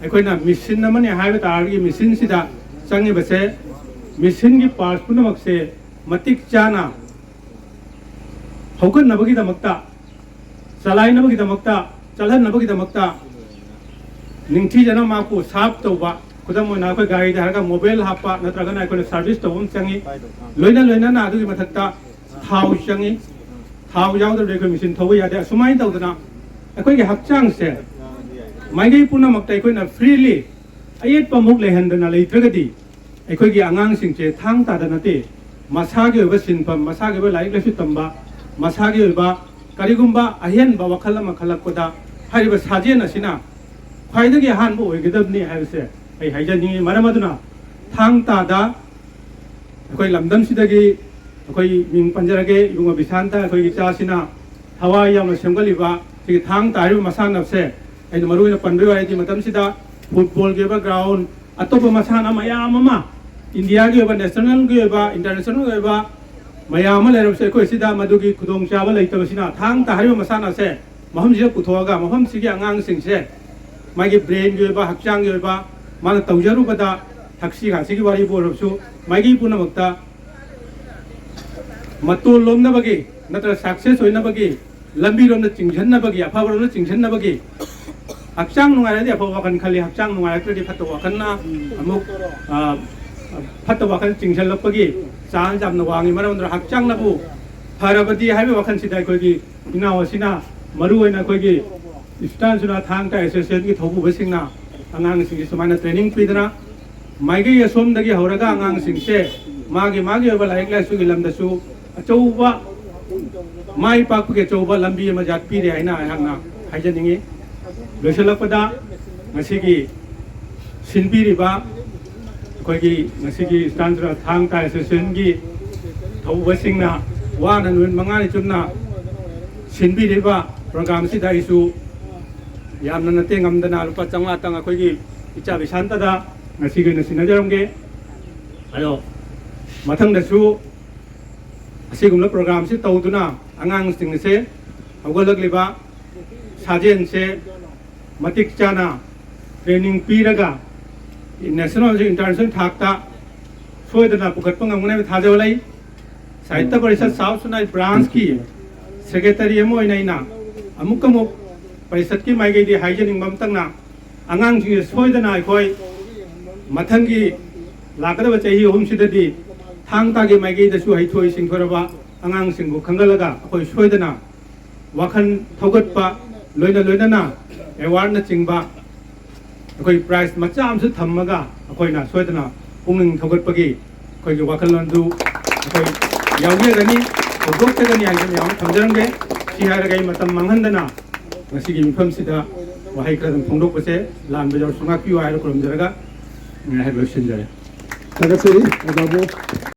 ꯑꯩꯈꯣꯏꯅ ꯃꯦꯁꯤꯟ ꯑꯃꯅꯤ ꯍꯥꯏꯕ ꯇꯥꯔꯒꯗꯤ, ꯃꯦꯁꯤꯟꯁꯤꯗ ꯆꯪꯉꯤꯕꯁꯦ, ꯃꯦꯁꯤꯟꯒꯤ parts ꯄꯨꯝꯅꯃꯛꯁꯦ ꯃꯇꯤꯛ ꯆꯥꯅ ꯍꯧꯒꯠꯅꯕꯒꯤꯗꯃꯛꯇ, ꯆꯂꯥꯏꯅꯕꯒꯤꯗꯃꯛꯇ, ꯆꯠꯍꯟꯅꯕꯒꯤꯗꯃꯛꯇ ꯅꯤꯡꯊꯤꯖꯅ ꯃꯥꯕꯨ ꯁꯥꯔꯐ ꯇꯧꯕ, ꯈꯨꯗꯝ ꯑꯣꯏꯅ ꯑꯩꯈꯣꯏ ꯒꯥꯔꯤꯗ ꯍꯥꯏꯔꯒ ꯃꯣꯕꯤꯜ ꯍꯥꯞꯄ ꯅꯠꯇ꯭ꯔꯒꯅ ꯑꯩꯈꯣꯏꯅ ꯁꯥꯔꯚꯤꯁ ꯇꯧꯕ ꯑꯃ ꯆꯪꯉꯤ꯫ ꯂꯣꯏꯅ ꯂꯣꯏꯅꯅ ꯑꯗꯨꯒꯤ ꯃꯊꯛꯇ ꯊꯥꯎ ꯆꯪꯉꯤ꯫ ꯊꯥꯎ ꯌꯥꯎꯗ꯭ꯔꯗꯤ ꯑꯩꯈꯣꯏ ꯃꯦꯁꯤꯟ ꯊꯧꯕ ꯌꯥꯗꯦ꯫ ꯑꯁꯨꯃꯥꯏꯅ ꯇꯧꯗꯅ ꯑꯩꯈꯣꯏꯒꯤ ꯍꯛꯆꯥꯡꯁꯦ ꯃꯥꯏꯀꯩ ꯄꯨꯝꯅꯃꯛꯇ ꯑꯩꯈꯣꯏꯅ freely, ꯑꯌꯦꯠꯄ ꯑꯃꯨꯛ ꯂꯩꯍꯟꯗꯅ ꯂꯩꯇ꯭ꯔꯒꯗꯤ, ꯑꯩꯈꯣꯏꯒꯤ ꯑꯉꯥꯡꯁꯤꯡꯁꯦ ꯊꯥꯡ ꯇꯥꯗ ꯅꯠꯇꯦ, ꯃꯁꯥꯒꯤ ꯑꯣꯏꯕ ꯁꯤꯟꯐꯝ, ꯃꯁꯥꯒꯤ ꯑꯣꯏꯕ ꯂꯥꯏꯔꯤꯛ ꯂꯥꯏꯁꯨ ꯇꯝꯕ, ꯃꯁꯥꯒꯤ ꯑꯣꯏꯕ ꯀꯔꯤꯒꯨꯝꯕ ꯑꯍꯦꯟꯕ ꯋꯥꯈꯜ ꯑꯃ ꯈꯜꯂꯛꯄꯗ ꯍꯥꯏꯔꯤꯕ ꯁꯥꯖꯦꯜ ꯑꯁꯤꯅ ꯈ꯭ꯋꯥꯏꯗꯒꯤ ꯑꯍꯥꯟꯕ ꯑꯣꯏꯒꯗꯕꯅꯤ ꯍꯥꯏꯕꯁꯦ ꯑꯩ ꯍꯥꯏꯖꯅꯤꯡꯉꯤ꯫ ꯃꯔꯝ ꯑꯗꯨꯅ ꯊꯥꯡ ꯇꯥꯗ ꯑꯩꯈꯣꯏ ꯂꯝꯗꯝꯁꯤꯗꯒꯤ ꯑꯩꯈꯣꯏ ꯃꯤꯡ ꯄꯟꯖꯔꯒꯦ, ꯏꯕꯨꯡꯉꯣ ꯕꯤꯁꯥꯟꯇ, ꯑꯩꯈꯣꯏꯒꯤ ꯏꯆꯥꯁꯤꯅ ꯊꯋꯥꯏ ꯌꯥꯎꯅ ꯁꯦꯝꯒꯠꯂꯤꯕ ꯁꯤꯒꯤ ꯊꯥꯡ ꯇꯥ ꯍꯥꯏꯔꯤꯕ ꯃꯁꯥꯟꯅꯁꯦ ꯑꯩꯅ ꯃꯔꯨ ꯑꯣꯏꯅ ꯄꯟꯕꯒꯤ ꯋꯥꯔꯤꯗꯤ, ꯃꯇꯝꯁꯤꯗ ꯐꯨꯠꯕꯣꯜꯒꯤ ꯑꯣꯏꯕ ꯒ꯭ꯔꯥꯎꯟ, ꯑꯇꯣꯞꯄ ꯃꯁꯥꯟꯅ ꯃꯌꯥꯝ ꯑꯃ, ꯏꯟꯗꯤꯌꯥꯒꯤ ꯑꯣꯏꯕ, ꯅꯦꯁꯅꯦꯜꯒꯤ ꯑꯣꯏꯕ, ꯏꯟꯇꯔꯅꯦꯁꯅꯦꯜꯒꯤ ꯑꯣꯏꯕ ꯃꯌꯥꯝ ꯑꯃ ꯂꯩꯔꯕꯁꯨ, ꯑꯩꯈꯣꯏ ꯁꯤꯗ ꯃꯗꯨꯒꯤ ꯈꯨꯗꯣꯡꯆꯥꯕ ꯂꯩꯇꯕꯁꯤꯅ, ꯊꯥꯡ ꯇꯥ ꯍꯥꯏꯔꯤꯕ ꯃꯁꯥꯟꯅ ꯑꯁꯦ ꯃꯐꯝꯁꯤꯗ ꯄꯨꯊꯣꯛꯑꯒ, ꯃꯐꯝꯁꯤꯒꯤ ꯑꯉꯥꯡꯁꯤꯡꯁꯦ ꯃꯥꯒꯤ ꯕ꯭ꯔꯦꯟꯒꯤ ꯑꯣꯏꯕ, ꯍꯛꯆꯥꯡꯒꯤ ꯑꯣꯏꯕ, ꯃꯥꯅ ꯇꯧꯖꯔꯨꯕꯗ, ꯊꯛꯁꯤ ꯈꯥꯁꯤꯒꯤ ꯋꯥꯔꯤꯕꯨ ꯑꯣꯏꯔꯕꯁꯨ, ꯃꯥꯏꯀꯩ ꯄꯨꯝꯅꯃꯛꯇ ꯃꯇꯣꯟ ꯂꯣꯝꯅꯕꯒꯤ ꯅꯠꯇ꯭ꯔꯒ ꯁꯛꯁꯦꯁ ꯑꯣꯏꯅꯕꯒꯤ ꯂꯝꯕꯤꯔꯣꯝꯗ ꯆꯤꯡꯁꯤꯟꯅꯕꯒꯤ, ꯑꯐꯕꯔꯣꯝꯗ ꯆꯤꯡꯁꯤꯟꯅꯕꯒꯤ, ꯍꯛꯆꯥꯡ ꯅꯨꯡꯉꯥꯏꯔꯗꯤ ꯑꯐꯕ ꯋꯥꯈꯜ ꯈꯜꯂꯤ, ꯍꯛꯆꯥꯡ ꯅꯨꯡꯉꯥꯏꯔꯛꯇ꯭ꯔꯗꯤ ꯐꯠꯇꯕ ꯋꯥꯈꯜꯅ ꯑꯃꯨꯛ, ꯑ, ꯐꯠꯇꯕ ꯋꯥꯈꯜ ꯆꯤꯡꯁꯤꯜꯂꯛꯄꯒꯤ ꯆꯥꯟꯁ ꯌꯥꯝꯅ ꯋꯥꯡꯉꯤ꯫ ꯃꯔꯝ ꯑꯗꯨꯅ ꯍꯛꯆꯥꯡꯅꯕꯨ ꯐꯔꯕꯗꯤ ꯍꯥꯏꯕꯒꯤ ꯋꯥꯈꯜꯁꯤꯗ ꯑꯩꯈꯣꯏꯒꯤ ꯏꯅꯥꯎ ꯑꯁꯤꯅ ꯃꯔꯨ ꯑꯣꯏꯅ ꯑꯩꯈꯣꯏꯒꯤ ꯏꯁꯇꯥꯟ ꯆꯨꯔꯥ ꯊꯥꯡ ꯇꯥ ꯑꯦꯁꯣꯁꯤꯌꯦꯁꯟꯒꯤ ꯊꯧꯕꯨꯕꯁꯤꯡꯅ ꯑꯉꯥꯡꯁꯤꯡꯁꯤ ꯁꯨꯃꯥꯏꯅ ꯇ꯭ꯔꯦꯅꯤꯡ ꯄꯤꯗꯅ ꯃꯥꯏꯀꯩ ꯑꯁꯣꯝꯗꯒꯤ ꯍꯧꯔꯒ ꯑꯉꯥꯡꯁꯤꯡꯁꯦ ꯃꯥꯒꯤ ꯃꯥꯒꯤ ꯑꯣꯏꯕ ꯂꯥꯏꯔꯤꯛ ꯂꯥꯏꯁꯨꯒꯤ ꯂꯝꯗꯁꯨ ꯑꯆꯧꯕ ꯃꯥꯏ ꯄꯥꯛꯄꯒꯤ ꯑꯆꯧꯕ ꯂꯝꯕꯤ ꯑꯃ ꯌꯥꯠꯄꯤꯔꯦ ꯍꯥꯏꯅ ꯑꯩꯍꯥꯛꯅ ꯍꯥꯏꯖꯅꯤꯡꯉꯤ꯫ ꯂꯣꯏꯁꯤꯜꯂꯛꯄꯗ ꯉꯁꯤꯒꯤ ꯁꯤꯟꯕꯤꯔꯤꯕ ꯑꯩꯈꯣꯏꯒꯤ ꯉꯁꯤꯒꯤ ꯏꯁꯇꯥꯟ ꯆꯨꯔꯥ ꯊꯥꯡ ꯇꯥ ꯑꯦꯁꯣꯁꯤꯌꯦꯁꯟꯒꯤ ꯊꯧꯕꯁꯤꯡꯅ ꯋꯥꯅ ꯅꯨꯃꯤꯠ ꯃꯉꯥꯅꯤ ꯆꯨꯞꯅ ꯁꯤꯟꯕꯤꯔꯤꯕ ꯄ꯭ꯔꯣꯒ꯭ꯔꯥꯝꯁꯤꯗ ꯑꯩꯁꯨ ꯌꯥꯝꯅ ꯃꯇꯦꯡ ꯉꯝꯗꯅ ꯂꯨꯄꯥ ꯆꯥꯝꯃꯉꯥꯇꯪ ꯑꯩꯈꯣꯏꯒꯤ ꯏꯆꯥ ꯕꯤꯁꯥꯟꯇꯗ ꯉꯁꯤꯒꯤ ꯑꯣꯏꯅ ꯁꯤꯟꯅꯖꯔꯝꯒꯦ꯫ ꯑꯗꯣ ꯃꯊꯪꯗꯁꯨ ꯑꯁꯤꯒꯨꯝꯕ ꯄ꯭ꯔꯣꯒ꯭ꯔꯥꯝꯁꯤ ꯇꯧꯗꯨꯅ ꯑꯉꯥꯡꯁꯤꯡ ꯑꯁꯦ, ꯍꯧꯒꯠꯂꯛꯂꯤꯕ ꯁꯥꯖꯦꯜꯁꯦ ꯃꯇꯤꯛ ꯆꯥꯅ ꯇ꯭ꯔꯦꯅꯤꯡ ꯄꯤꯔꯒ ꯅꯦꯁꯅꯦꯜ ꯑꯃꯁꯨꯡ ꯏꯟꯇꯔꯅꯦꯁꯅꯦꯜ ꯊꯥꯛꯇ ꯁꯣꯏꯗꯅ ꯄꯨꯈꯠꯄ ꯉꯝꯒꯅꯤ ꯍꯥꯏꯕ ꯊꯥꯖꯕ ꯂꯩ꯫ ꯁꯥꯍꯤꯇ꯭ꯌ ꯄꯔꯤꯁꯠ ꯁꯥꯎꯠ ꯁꯤꯅꯥꯏ ꯕ꯭ꯔꯥꯟꯁꯀꯤ ꯁꯦꯀ꯭ꯔꯦꯇꯔꯤ ꯑꯃ ꯑꯣꯏꯅ ꯑꯩꯅ ꯑꯃꯨꯛ ꯑꯃꯨꯛ ꯄꯔꯤꯁꯠꯀꯤ ꯃꯥꯏꯀꯩꯗꯒꯤ ꯍꯥꯏꯖꯅꯤꯡꯕ ꯑꯃꯇꯪꯅ, ꯑꯉꯥꯡꯁꯤꯡꯁꯦ ꯁꯣꯏꯗꯅ ꯑꯩꯈꯣꯏ ꯃꯊꯪꯒꯤ ꯂꯥꯛꯀꯗꯕ ꯆꯍꯤ ꯑꯍꯨꯝꯁꯤꯗꯗꯤ ꯊꯥꯡ ꯇꯥꯒꯤ ꯃꯥꯏꯀꯩꯗꯁꯨ ꯍꯩꯊꯣꯏ ꯁꯤꯡꯊꯣꯏꯔꯕ ꯑꯉꯥꯡꯁꯤꯡꯕꯨ ꯈꯟꯒꯠꯂꯒ ꯑꯩꯈꯣꯏ ꯁꯣꯏꯗꯅ ꯋꯥꯈꯜ ꯊꯧꯒꯠꯄ, ꯂꯣꯏꯅ ꯂꯣꯏꯅꯅ ꯑꯦꯋꯥꯔꯗꯅꯆꯤꯡꯕ ꯑꯩꯈꯣꯏ ꯄ꯭ꯔꯥꯏꯖ ꯃꯆꯥ ꯑꯃꯁꯨ ꯊꯝꯃꯒ ꯑꯩꯈꯣꯏꯅ ꯁꯣꯏꯗꯅ ꯄꯨꯛꯅꯤꯡ ꯊꯧꯒꯠꯄꯒꯤ ꯑꯩꯈꯣꯏꯒꯤ ꯋꯥꯈꯜꯂꯣꯟꯗꯨ ꯑꯩꯈꯣꯏ ꯌꯥꯎꯖꯒꯅꯤ, ꯍꯧꯗꯣꯛꯆꯒꯅꯤ ꯍꯥꯏꯕꯁꯤ ꯃꯌꯥꯝ ꯑꯃ ꯊꯝꯖꯔꯝꯒꯦ꯫ ꯁꯤ ꯍꯥꯏꯔꯒ ꯑꯩ ꯃꯇꯝ ꯃꯥꯡꯍꯟꯗꯅ ꯉꯁꯤꯒꯤ ꯃꯤꯐꯝꯁꯤꯗ ꯋꯥꯍꯩ ꯈꯔꯗꯪ ꯐꯣꯡꯗꯣꯛꯄꯁꯦ, ꯂꯥꯟꯕ ꯌꯥꯎꯔꯁꯨ ꯉꯥꯛꯄꯤꯌꯨ ꯍꯥꯏꯔ ꯈꯨꯔꯨꯝꯖꯔꯒ ꯉꯥꯏꯍꯥꯛ ꯂꯣꯏꯁꯤꯟꯖꯔꯦ꯫ ꯊꯥꯒꯠꯆꯔꯤ ꯑꯣꯖꯥꯕꯨ꯫